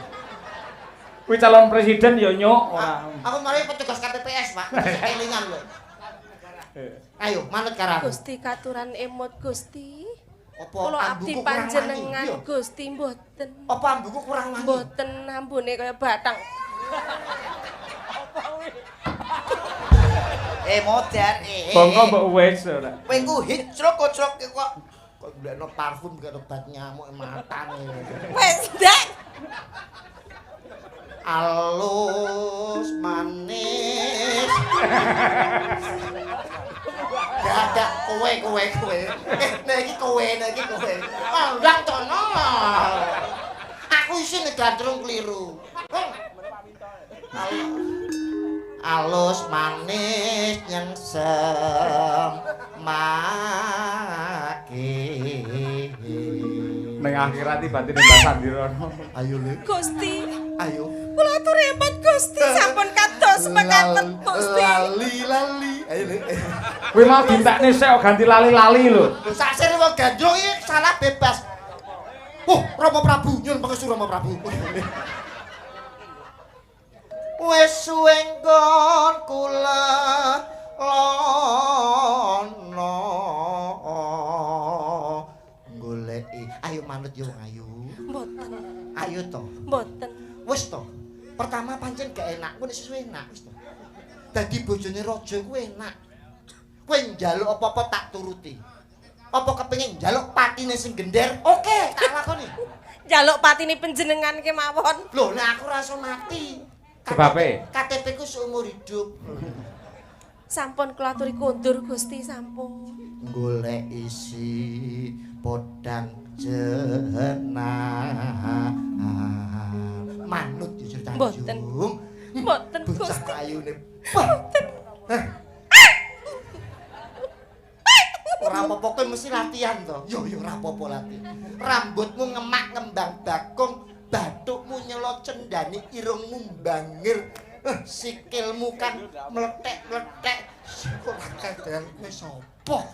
Kuwi calon presiden ya nyuk ora. Aku mari petugas KPPS, Pak. Kelingan lho. Ayo manut karo aku. Gusti katuran emut Gusti. Apa kula abdi panjenengan Gusti mboten. Apa ambuku kurang wangi? Mboten, ambune kaya batang. Apa kuwi? Modern. Bongko mbok wis ora. Kowe ku hicrok-kocrok kok kok golekno parfum gak obat nyamuk matane. Wis ndak. Alus manis. Gak kowe. Nek iki kowe, nek iki kowe. Ndang tono. Aku isin gandrung kliru. Alus manis nyengsem maki. Ning akhirat iki batine Mbah Sandirono. Ayo le. Gusti. Ayo. Kula atur repot Gusti, sampun kados mekaten Gusti. Lali lali. Ayo. Kuwi mau dintekne sik kok ganti lali-lali lho. Lho sak sire wong gandrung iki salah bebas. Oh, Rama Prabu, nyuwun pangestu Rama Prabu. Wis suwe nggon kula lono goleki. Ayo manut yo wong ayu. Mboten. Ayo to. Mboten. Wis to. Pertama pancen gak enak, kuwi nek sesuai enak wis to. Dadi bojone raja kuwi enak. Kowe njaluk apa-apa tak turuti. Apa kepengin njaluk patine sing gender? Oke, tak lakoni. Njaluk patine panjenengan kemawon. Lho, nek aku ora iso mati. Sebabe? KTP ku seumur hidup. Sampun kula aturi kondur Gusti, sampun. Golek isi podang jenang. Manut ya Sri Tanjung. Mboten. Mboten Bocah Gusti. ayune. Mboten. Ora apa-apa kowe mesti latihan to. Yo yo ora apa-apa latihan. Rambutmu ngemak ngembang bakung, bathukmu nyelo cendani, irungmu bangir, sikilmu kan mlethek-mlethek. Ora kadean kowe sapa?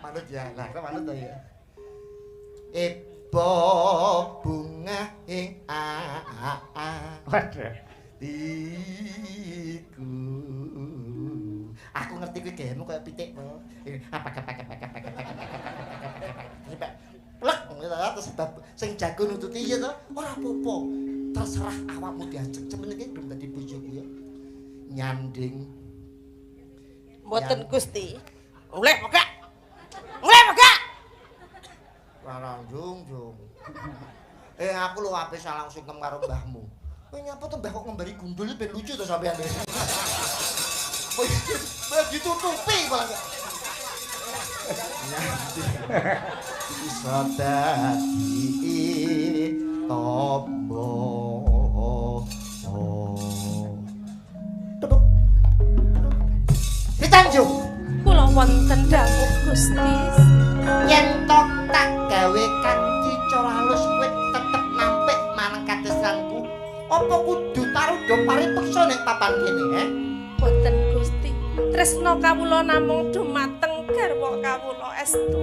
Manut ya, lah kok manut to ya. Ebo bunga ing a Waduh. Iku. Aku ngerti kuwi gayemu kaya pitik to. Apa apa apa apa apa apa apa. Plek ngono ta terus sebab sing jago nututi iya to. Ora apa-apa. Terserah awakmu diajeng. Semeneng iki belum dadi bojoku ya. Nyanding. Mboten Gusti. Mulih pegak. Mulih pegak. Ora jung-jung. Aku lho ape salang sungkem karo mbahmu. Kowe nyapa to mbah kok ngembari gundul ben lucu to sampean. Oh, malah ditutupi malah. Bisa dadi tombo. Tepuk. Sri Tanjung. Kula wonten dawuh Gusti. Yen to tak gawe kanthi cara halus kowe tetep nampik marang katresnanku. Apa kudu tarudha paripeksa ning papan kene, he? Boten Gusti. Tresna kawula namung dumateng garwa kawula estu.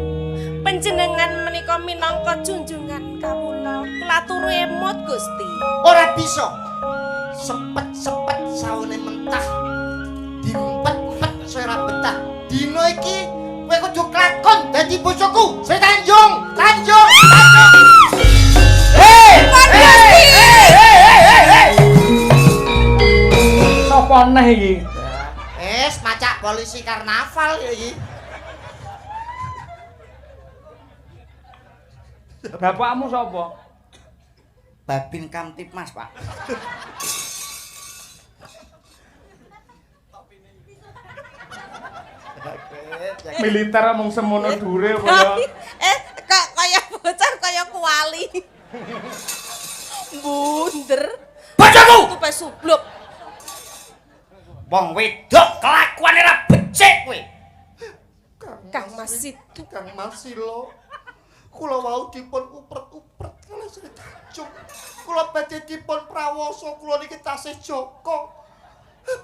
Panjenengan menika minangka junjungan kawula. Kula aturi emut Gusti. Ora bisa. Sepet-sepet saune mentah. Dimpet-empet saya ora betah. Dina iki kowe kudu klakon dadi bojoku. Sri Tanjung, Tanjung, Tanjung. Hei! Hei! Sopo neh iki? Es macak polisi karnaval ya iki. Bapakmu sapa? Babin Kamtibmas, Pak. Militer mung semono dure apa ya? Kok kaya bocah kaya kuali. Bunder. Bojoku! Tupe subluk. Wong wedok kelakuane ra becik kowe. Kang Mas Situ. Kang Mas Silo. Kula wau dipun upret-upret kalih Sri Tanjung. Kula badhe dipun prawasa kula niki tasih jaka.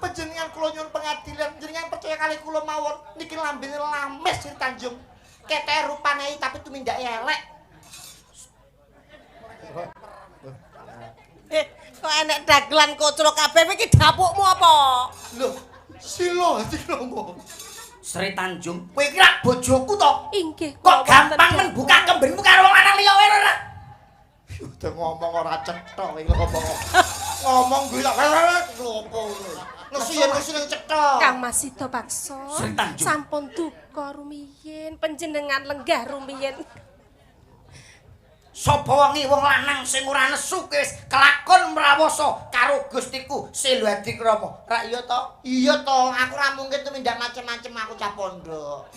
Panjenengan kula nyuwun pengadilan, panjenengan percaya kalih kula mawon niki lambene lames Sri Tanjung. Keteke rupane tapi tumindake elek. Kok enek dagelan kocrok kabeh iki dapukmu apa? Lho, Silo Silo. Sri Tanjung, kowe iki rak bojoku to? Inggih. Kok gampang men buka kembenmu karo wong lanang liya wae ora? Udah ngomong ora cetha iki ngomong. Ngomong kuwi tak opo ngono. Nesu yen nesu ning cetha. Kang Mas Sida Paksa. Sri Tanjung. Sampun duka rumiyin, panjenengan lenggah rumiyin. Sapa wengi wong lanang sing ora nesu kowe wis kelakon mrawasa karo Gustiku Selo Adikrama. Rak iya to? Iya to, aku ora mungkin tumindak macem-macem aku cah pondok.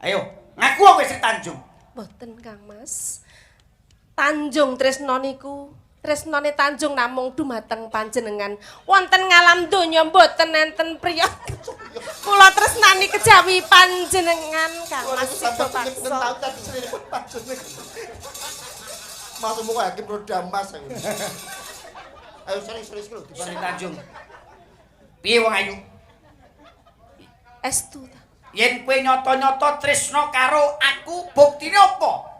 Ayo, ngaku kowe Sri Tanjung. Mboten Kang Mas. Tanjung tresna niku, tresnane Tanjung namung dumateng panjenengan. Wonten ngalam donya mboten enten priya. Kula tresnani kejawi panjenengan Kang Mas Sida Paksa. Masukmu kok hakim roda emas aku. Ayo serius-serius lho Sri Tanjung. Piye wong ayu? Estu ta. Yen kowe nyoto-nyoto tresna karo aku, buktine apa?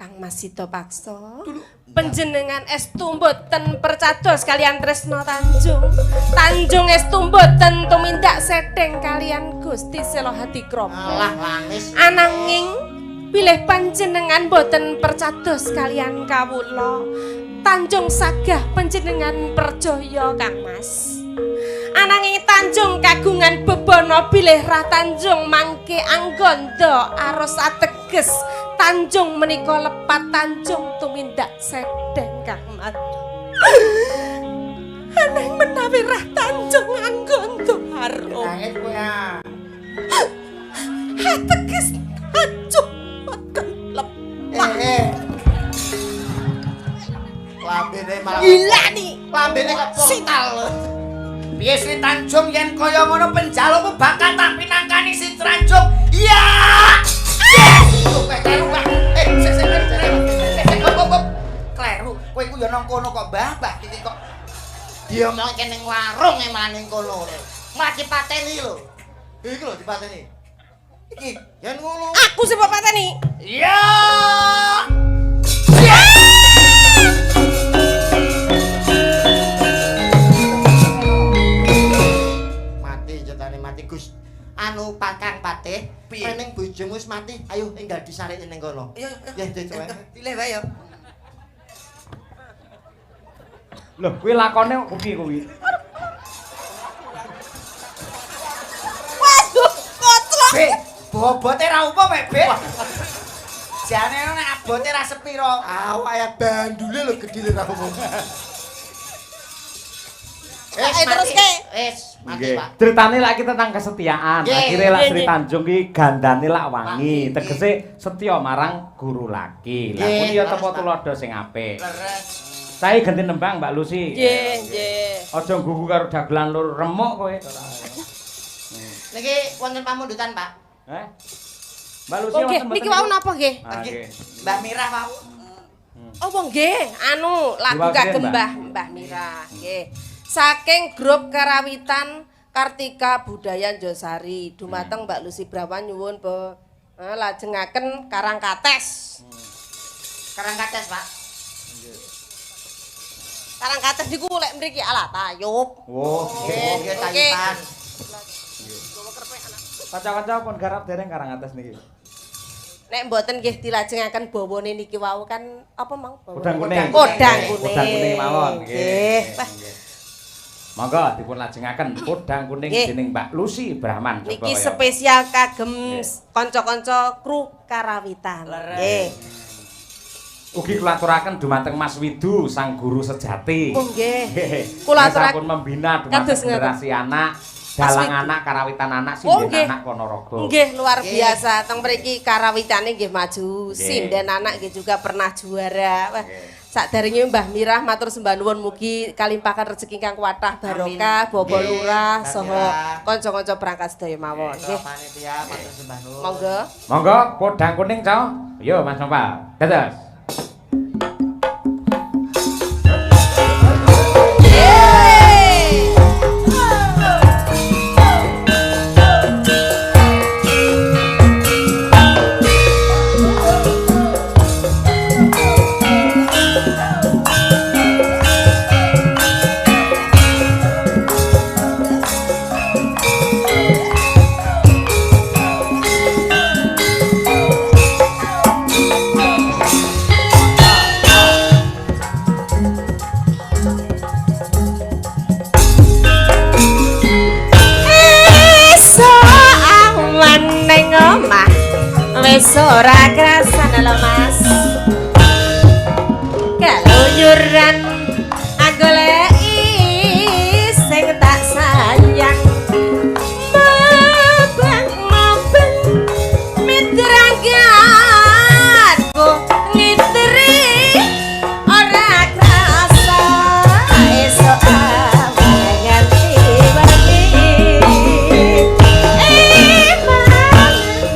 Kang Mas Sida Paksa. Panjenengan estu mboten percados kalian Tresna Tanjung. Tanjung estu mboten tumindak sedeng kalian Gusti Sela Hadikrama. Alah langis. Ananging bilih panjenengan mboten percados kalian kawula. Tanjung sagah panjenengan percaya Kang Mas. Ananging Tanjung kagungan bebana bilih Rah Tanjung mangke angganda aros ateges Tanjung menika lepat Tanjung tumindak sedeng Kang Mas. Ananging menawi Rah Tanjung angganda aros Nangis kowe ah. ateges Tanjung boten lepat. Lambene malah Gila nih. Lambene kok portal. Piye Sri Tanjung yen kaya ngono penjalukmu bakal tak pinangkani Sri Tanjung. Iya. Kleru, Pak. Sik sik sik. Kleru. Kowe iku ya nang kono kok, Mbah, Mbah iki kok diomongke ning warung e malah ning kono. Malah dipateni lho. Iki lho dipateni. Iki yen ngono. Aku sing mbok pateni. Iya. Mati jatane mati Gus. Anu Pakang Patih, ning bojomu wis mati, ayo enggal disareke ning kono. Iya, ya coba. Pilih wae ya. Lho, kuwi lakone kok piye kuwi? Waduh, koclok. Be, bobote ra umum mek, Be. Jane nek abote ra sepiro. Awake bandule lho gedhe ra umum. Terus ke. Wis, mati, Pak. Critane lak iki tentang kesetiaan. Akhire lak Sri Tanjung ki gandane lak wangi, tegese setya marang guru laki. Lah kuwi ya tepa tuladha sing apik. Leres. Saya ganti nembang Mbak Lucy. Nggih, nggih. Aja nggugu karo dagelan lur remuk kowe. Niki wonten pamundutan, Pak. Heh. Mbak Lucy wonten. Niki wau napa nggih? Mbak Mirah wau. Oh, nggih, anu lagu kagem Mbah Mirah. Nggih. Saking grup Karawitan Kartika Budaya Njosari dumateng Mbak Lucy Brawan nyuwun lajengaken Karangkates. Karangkates, Pak. Nggih. Karangkates niku lek mriki ala tayub. Oh, nggih tayuban. Kanca-kanca pun garap dereng Karangkates niki. Nek mboten nggih dilajengaken bawane niki wau kan apa mang? Podang kuning. Podang kuning. Podang kuning mawon nggih. Monggo dipun lajengaken podang kuning dening Mbak Lucy Brahman. Niki spesial kagem kanca-kanca kru Karawitan. Nggih. Ugi kula aturaken dumateng Mas Widu sang guru sejati. Oh nggih. Kula aturaken membina dumateng generasi anak, dalang anak, karawitan anak, sinden anak Ponorogo. Nggih, luar biasa. Teng mriki karawitane nggih maju, sinden anak nggih juga pernah juara. Wah. Sakderenge Mbah Mirah matur sembah nuwun mugi kalimpahan rezeki ingkang kathah barokah, Bapak Lurah saha kanca-kanca perangkat sedaya mawon. Nggih. Panitia matur sembah nuwun. Monggo. Monggo podang kuning, Cok. Yo Mas Nopal. Dados. Wis ora krasan lho Mas. Keluyuran goleki sing tak sayang. Mabang-mabang mitrangganku ngitri ora krasa esuk awan nganti wengi.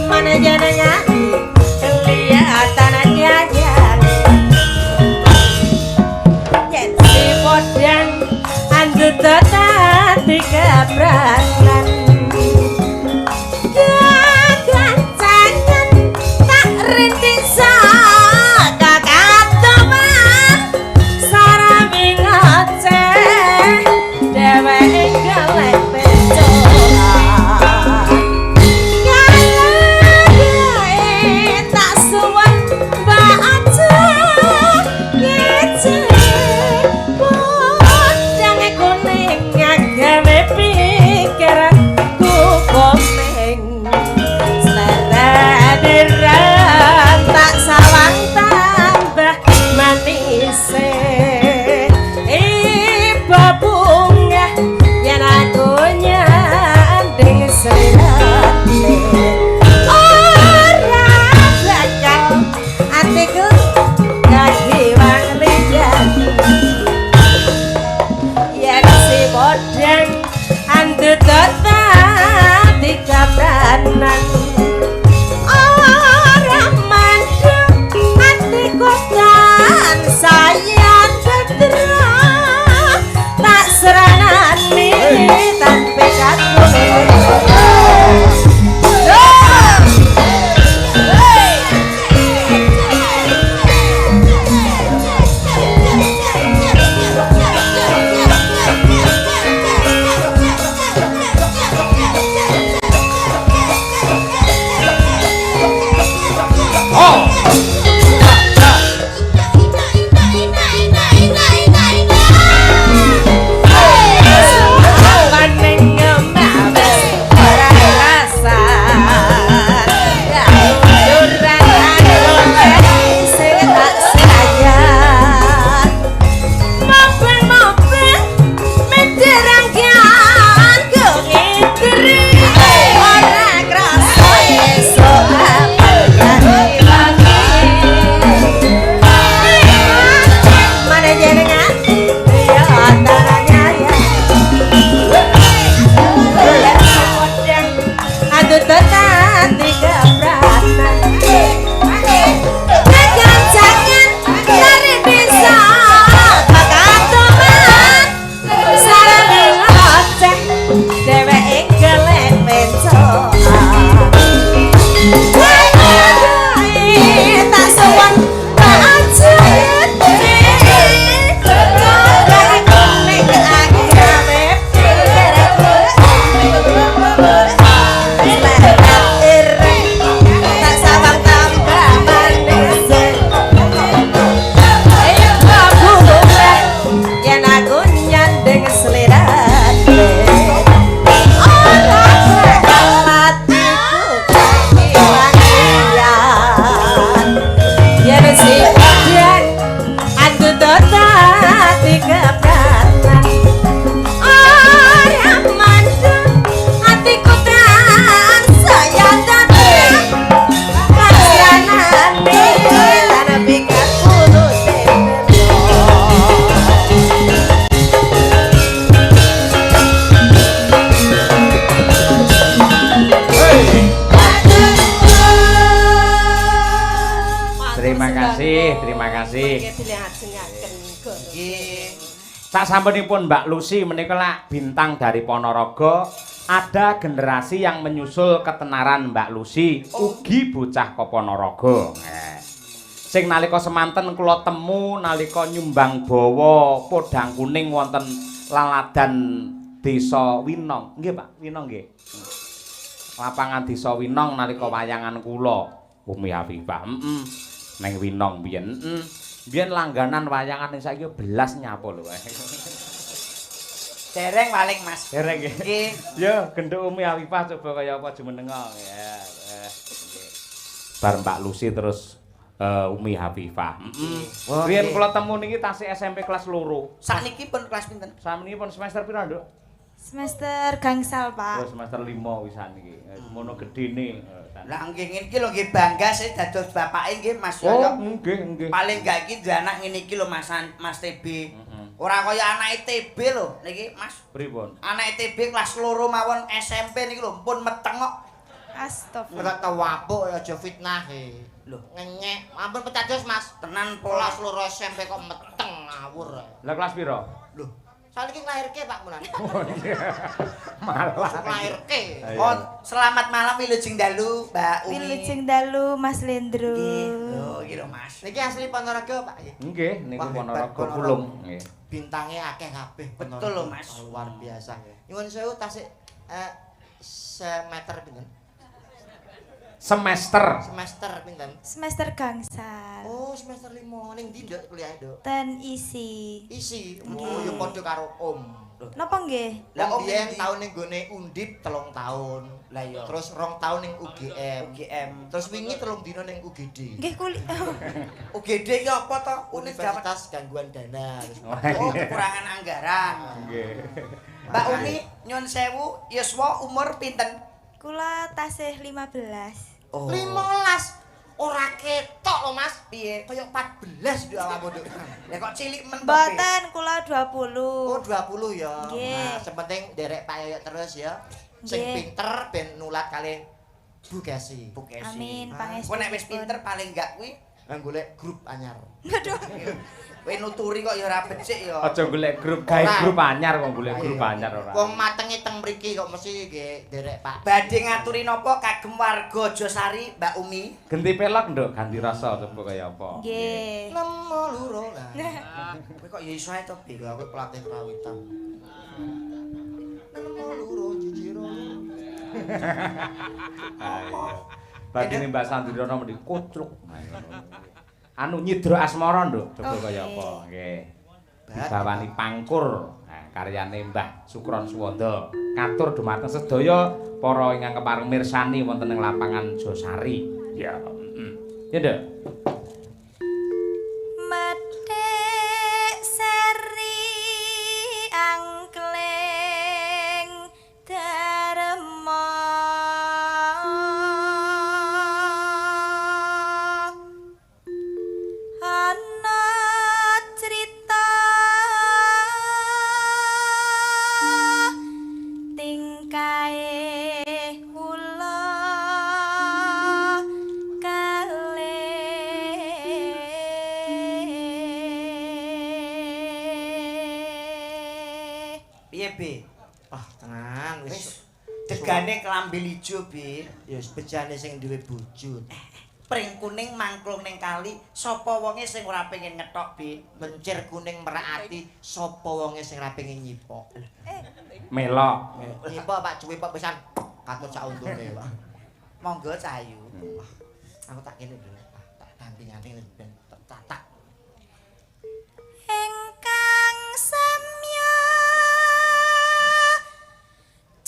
Mana jenengan kelihatan nyanyar. podang andut dadi kepranan gagancangan tak rintik saka katoman sarami ngoceh dheweke golek pecolan kalagae tak suwun mbak aja ngece podange kuning gawe pikiranku komeng selera tak sawang tambah manise iba bunga yen aku nyanding slirane ora bakal atiku kagiwang liyane yen si podang andut dadi kabranan ora mandek atiku tansaya tentrem tak seranani tanpa katur. Terima kasih. Sak sampunipun Mbak Lucy menika lak bintang dari Ponorogo, ada generasi yang menyusul ketenaran Mbak Lucy, ugi bocah ko Ponorogo. Sing nalika semanten kula temu nalika nyumbang bawa podang kuning wonten laladan Desa Winong. Nggih, Pak, Winong nggih. Lapangan Desa Winong nalika wayangan kula Umi Hafifah. Neng Winong biyen. Biyen langganan wayangan ning saiki belas nyapa lho. Dereng paling Mas. Dereng nggih. Nggih. Yo genduk Umi Hafifah coba kaya apa jumenenga ya. Nggih. Bar Mbak Lucy terus Umi Hafifah. Riyen kula temu niki tasih SMP kelas 2. Sakniki pun kelas pinten? Sakniki pun semester pira, Nduk? Semester gangsal, Pak. Oh, semester 5 wisan iki. Semono gedene. Lah nggih ngene iki lho nggih bangga sih dados bapake nggih Mas Yoyo. Oh, nggih, nggih. Paling gak iki duwe anak ngene iki lho Mas Mas TB. Ora kaya anake TB lho niki Mas. Pripun? Anake TB kelas 2 mawon SMP niki lho pun meteng kok. Astagfirullah. Ora tawapuk aja fitnah e. Lho, ngenyek. Ampun petados Mas. Tenan pola kelas 2 SMP kok meteng ngawur. Lah kelas pira? Lho, saiki nglairke Pak Munan. Oh iya. Malah nglairke. Oh, selamat malam wilujeng dalu Mbak Umi. Wilujeng dalu Mas Lendro. Nggih. Lho, iki lho Mas. Niki asli Ponorogo Pak nggih. Nggih, niku Ponorogo Pulung nggih. Bintange akeh kabeh. Betul lho Mas. Luar biasa. Nyuwun sewu tasik semeter pinten? Semester. Semester pinten? Semester gangsal. Oh, semester 5. Ning ndi Nduk kuliah, Nduk? Ten isi. Isi. Oh, ya padha karo Om. Napa nggih? Lah Om biyen taun ning gone Undip 3 tahun. Lah iya. Terus 2 tahun ning UGM. UGM. Terus wingi 3 dina ning UGD. Nggih kuliah. UGD ki apa to? Universitas Gangguan Dana. Oh, kekurangan anggaran. Nggih. Mbak Umi nyun sewu yuswa umur pinten? Kula tasih 15. Oh. 15. Ora ketok lho Mas. Piye? Kaya 14 nduk awakmu nduk. Lah kok cilik men to? Mboten, kula 20. Oh, 20 ya. Nah, sepenting nderek Pak Yoyok terus ya. Sing pinter ben nulat kalih Bu Kesi. Bu Kesi. Amin, pangestu. Kowe nek wis pinter paling enggak kuwi golek grup anyar. Aduh. Kowe nuturi kok ya ora becik ya. Aja golek grup, gawe grup anyar kok golek grup anyar ora. Wong matenge teng mriki kok mesti nggih nderek Pak. Badhe ngaturi napa kagem warga Josari Mbak Umi? Genti pelok nduk, ganti rasa coba kaya apa. Nggih. Nemo loro lah. Kowe kok ya iso ae to, Bi. Lho aku pelatih kerawitan. Nemo loro jijiro. Badine Mbak Sandriana mendhi kucluk. Anu nyidra asmara nduk, coba kaya apa. Nggih. Dibawani pangkur. Nah, karyane Mbah Sukron Suwanda. Katur dumateng sedaya para ingkang kepareng mirsani wonten ing lapangan Josari. Ya, heeh. Ya, Nduk. Methik seri angkling darma. Ana crita tingkae ula kalih. Piye, Bi? Ah, tenan wis. Degane klambi ijo, Bi. Ya wis bejane sing duwe bojo. Pring kuning mangklung ning kali, sapa wonge sing ora pengen ngetok, Bi? Mencir kuning merak ati, sapa wonge sing ora pengen nyipok? Melok. Nyipok Pak cuwi pak pisan katut sak untune, Pak. Monggo Cahayu. Aku tak kene dulu. Tak ganti-ganti ben tatak. Ingkang samya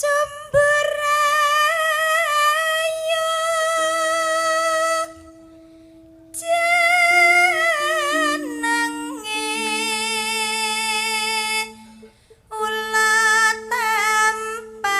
cumburayu jenenge ula tampar.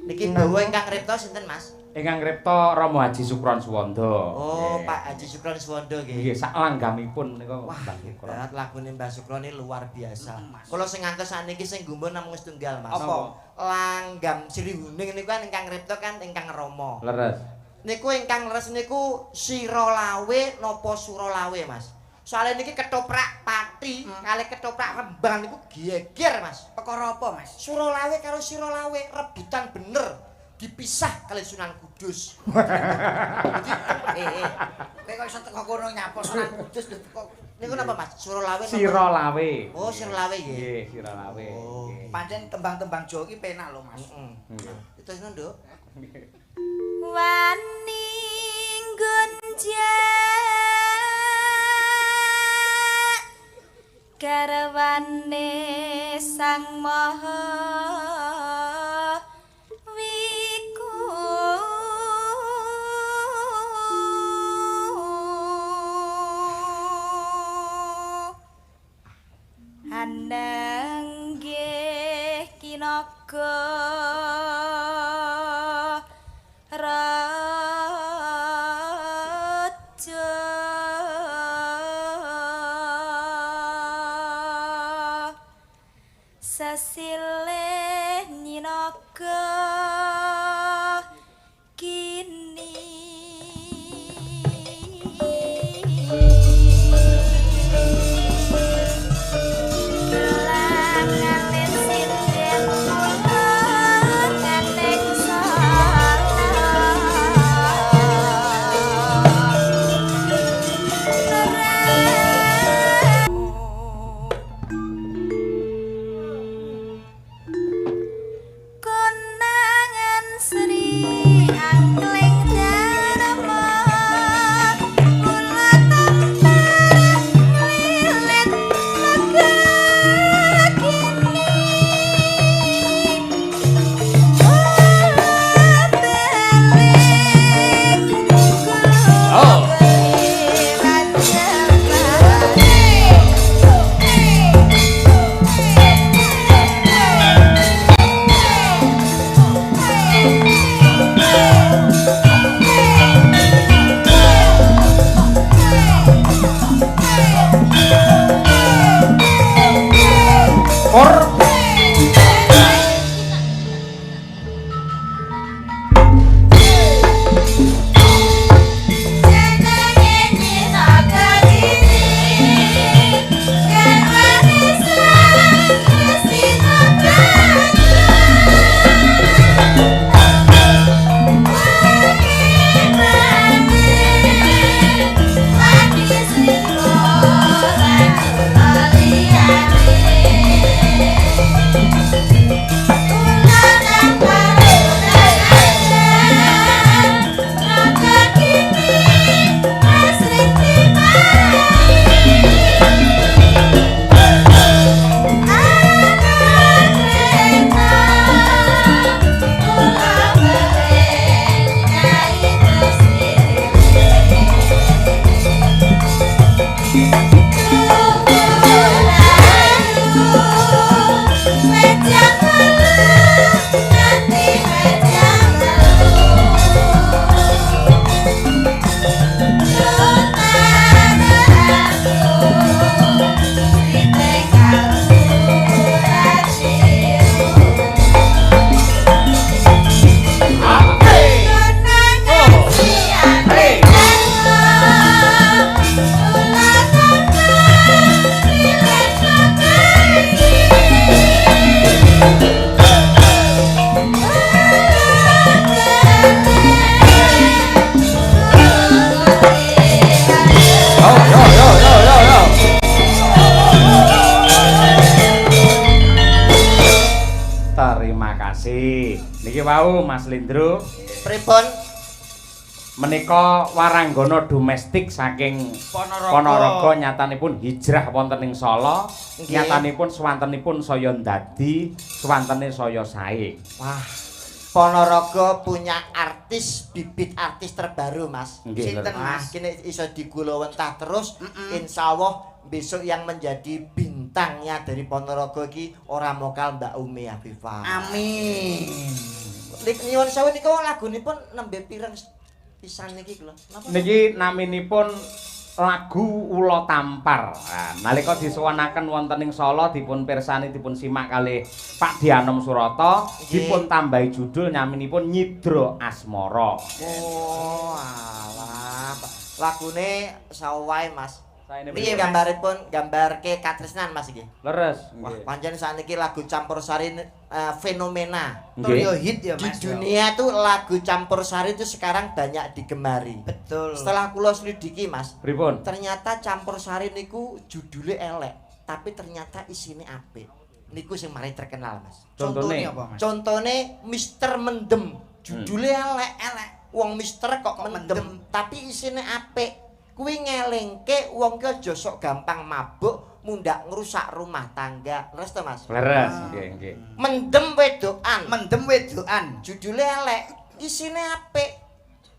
Niki bawa ingkang ripta sinten Mas? Ingkang ripta Rama Haji Sukron Suwanda. Oh, Pak Haji Sukron Suwanda nggih. Nggih, sak langgamipun nika Mbah Sukron. Wah, lagune Mbah Sukron ini luar biasa. Kula sing ngantos sakniki sing gumun namung setunggal, Mas. Apa? Langgam Sri Huning niku kan ingkang ripta kan ingkang Rama. Leres. Niku ingkang leres niku Siralawe napa Suralawe, Mas? Soale niki ketoprak Pati kalih ketoprak Rembang niku geger, Mas. Perkara apa, Mas? Suralawe karo Siralawe rebutan bener. Dipisah kali Sunan Kudus. Jadi kowe kok iso teko kono nyapa Sunan Kudus lho kok. Niku napa Mas? Suralawe. Siralawe. Oh, Siralawe nggih. Nggih, Siralawe. Pancen tembang-tembang Jawa iki penak lho, Mas. Heeh. Terus Nduk. Wani gonjak garwane Sang Maha Wiku. Anenggih kinaga raja sesilih nyinaga kini. wau Mas Lindro. Pripun? Menika waranggana domestik saking Ponorogo. Ponorogo nyatanipun hijrah wonten ing Solo, Nggih. nyatanipun swantenipun saya ndadi, swantene saya sae. Wah, Ponorogo punya artis, bibit artis terbaru, Mas. Nggih, Sinten, leres. Wah, Mas? kini iso digulawentah terus, insyaallah besok yang menjadi bintangnya dari Ponorogo iki ora mokal Mbak Umi Afifah. Amin. Lik nyuwun sewu niku lagunipun nembe pireng pisan niki lho. Napa? Niki naminipun lagu Ula Tampar. Nah, nalika disuwunaken wonten ing Solo dipun pirsani dipun simak kalih Pak Dianom Surata, dipun tambahi judul naminipun Nyidra Asmara. Oh, alah. Lagune sawae, Mas. Saene Piye gambaripun gambarke katresnan Mas iki? Leres. Wah, pancen sakniki lagu campur sari fenomena. Tur yo hit ya, Di Mas. dunia tuh lagu campur sari itu sekarang banyak digemari. Betul. Setelah kula selidiki, Mas, Pripun? ternyata campur sari niku judulnya elek, tapi ternyata isine apik. Niku sing mari terkenal, Mas. Contone. apa, Mas? Contone Mister Mendem, judulnya elek. Elek. Wong Mister kok Kok mendem, mendem. tapi isine apik. Kuwi ngelingke wong ki aja sok gampang mabuk, mundak ngrusak rumah tangga. Leres to, Mas? Leres, nggih, nggih. Mendem wedokan. Mendem wedokan. Judulnya elek, isine apik.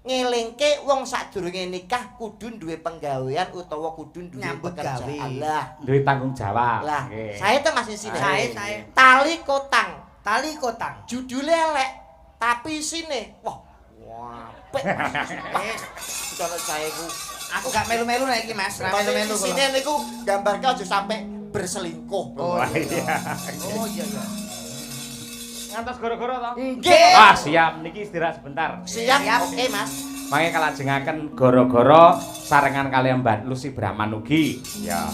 Ngelingke wong sadurunge nikah kudu duwe penggawean utawa kudu duwe Nyambut pekerjaan. gawe. Lah, Duwe tanggung jawab. lah. Nggih. Sae to Mas isine. Sae, sae. Tali kotang. Tali kotang. Judulnya elek, tapi isine wah, wah, apik. Wis, Cara sae ku. aku gak melu-melu nek iki, Mas. Ra melu-melu kula. Isine niku gambarke aja sampe berselingkuh. Oh Wah, iya. iya. Oh iya iya. Ngantos goro-goro to? Nggih. Ah, siap. Niki istirahat sebentar. Siap, Siap. oke Mas. Mangke kalajengaken goro-goro sarengan kaliyan Mbak Lucy Brahman ugi. Ya.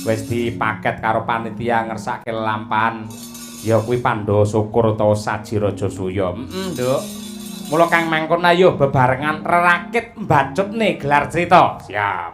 Wis dipaket karo panitia ngersake lelampahan ya kuwi Pandhawa Syukur utawa Saji Raja Suya. Heeh, Nduk. Mula kang mangkon ayo bebarengan rerakit mbacutne gelar cerita. Siap.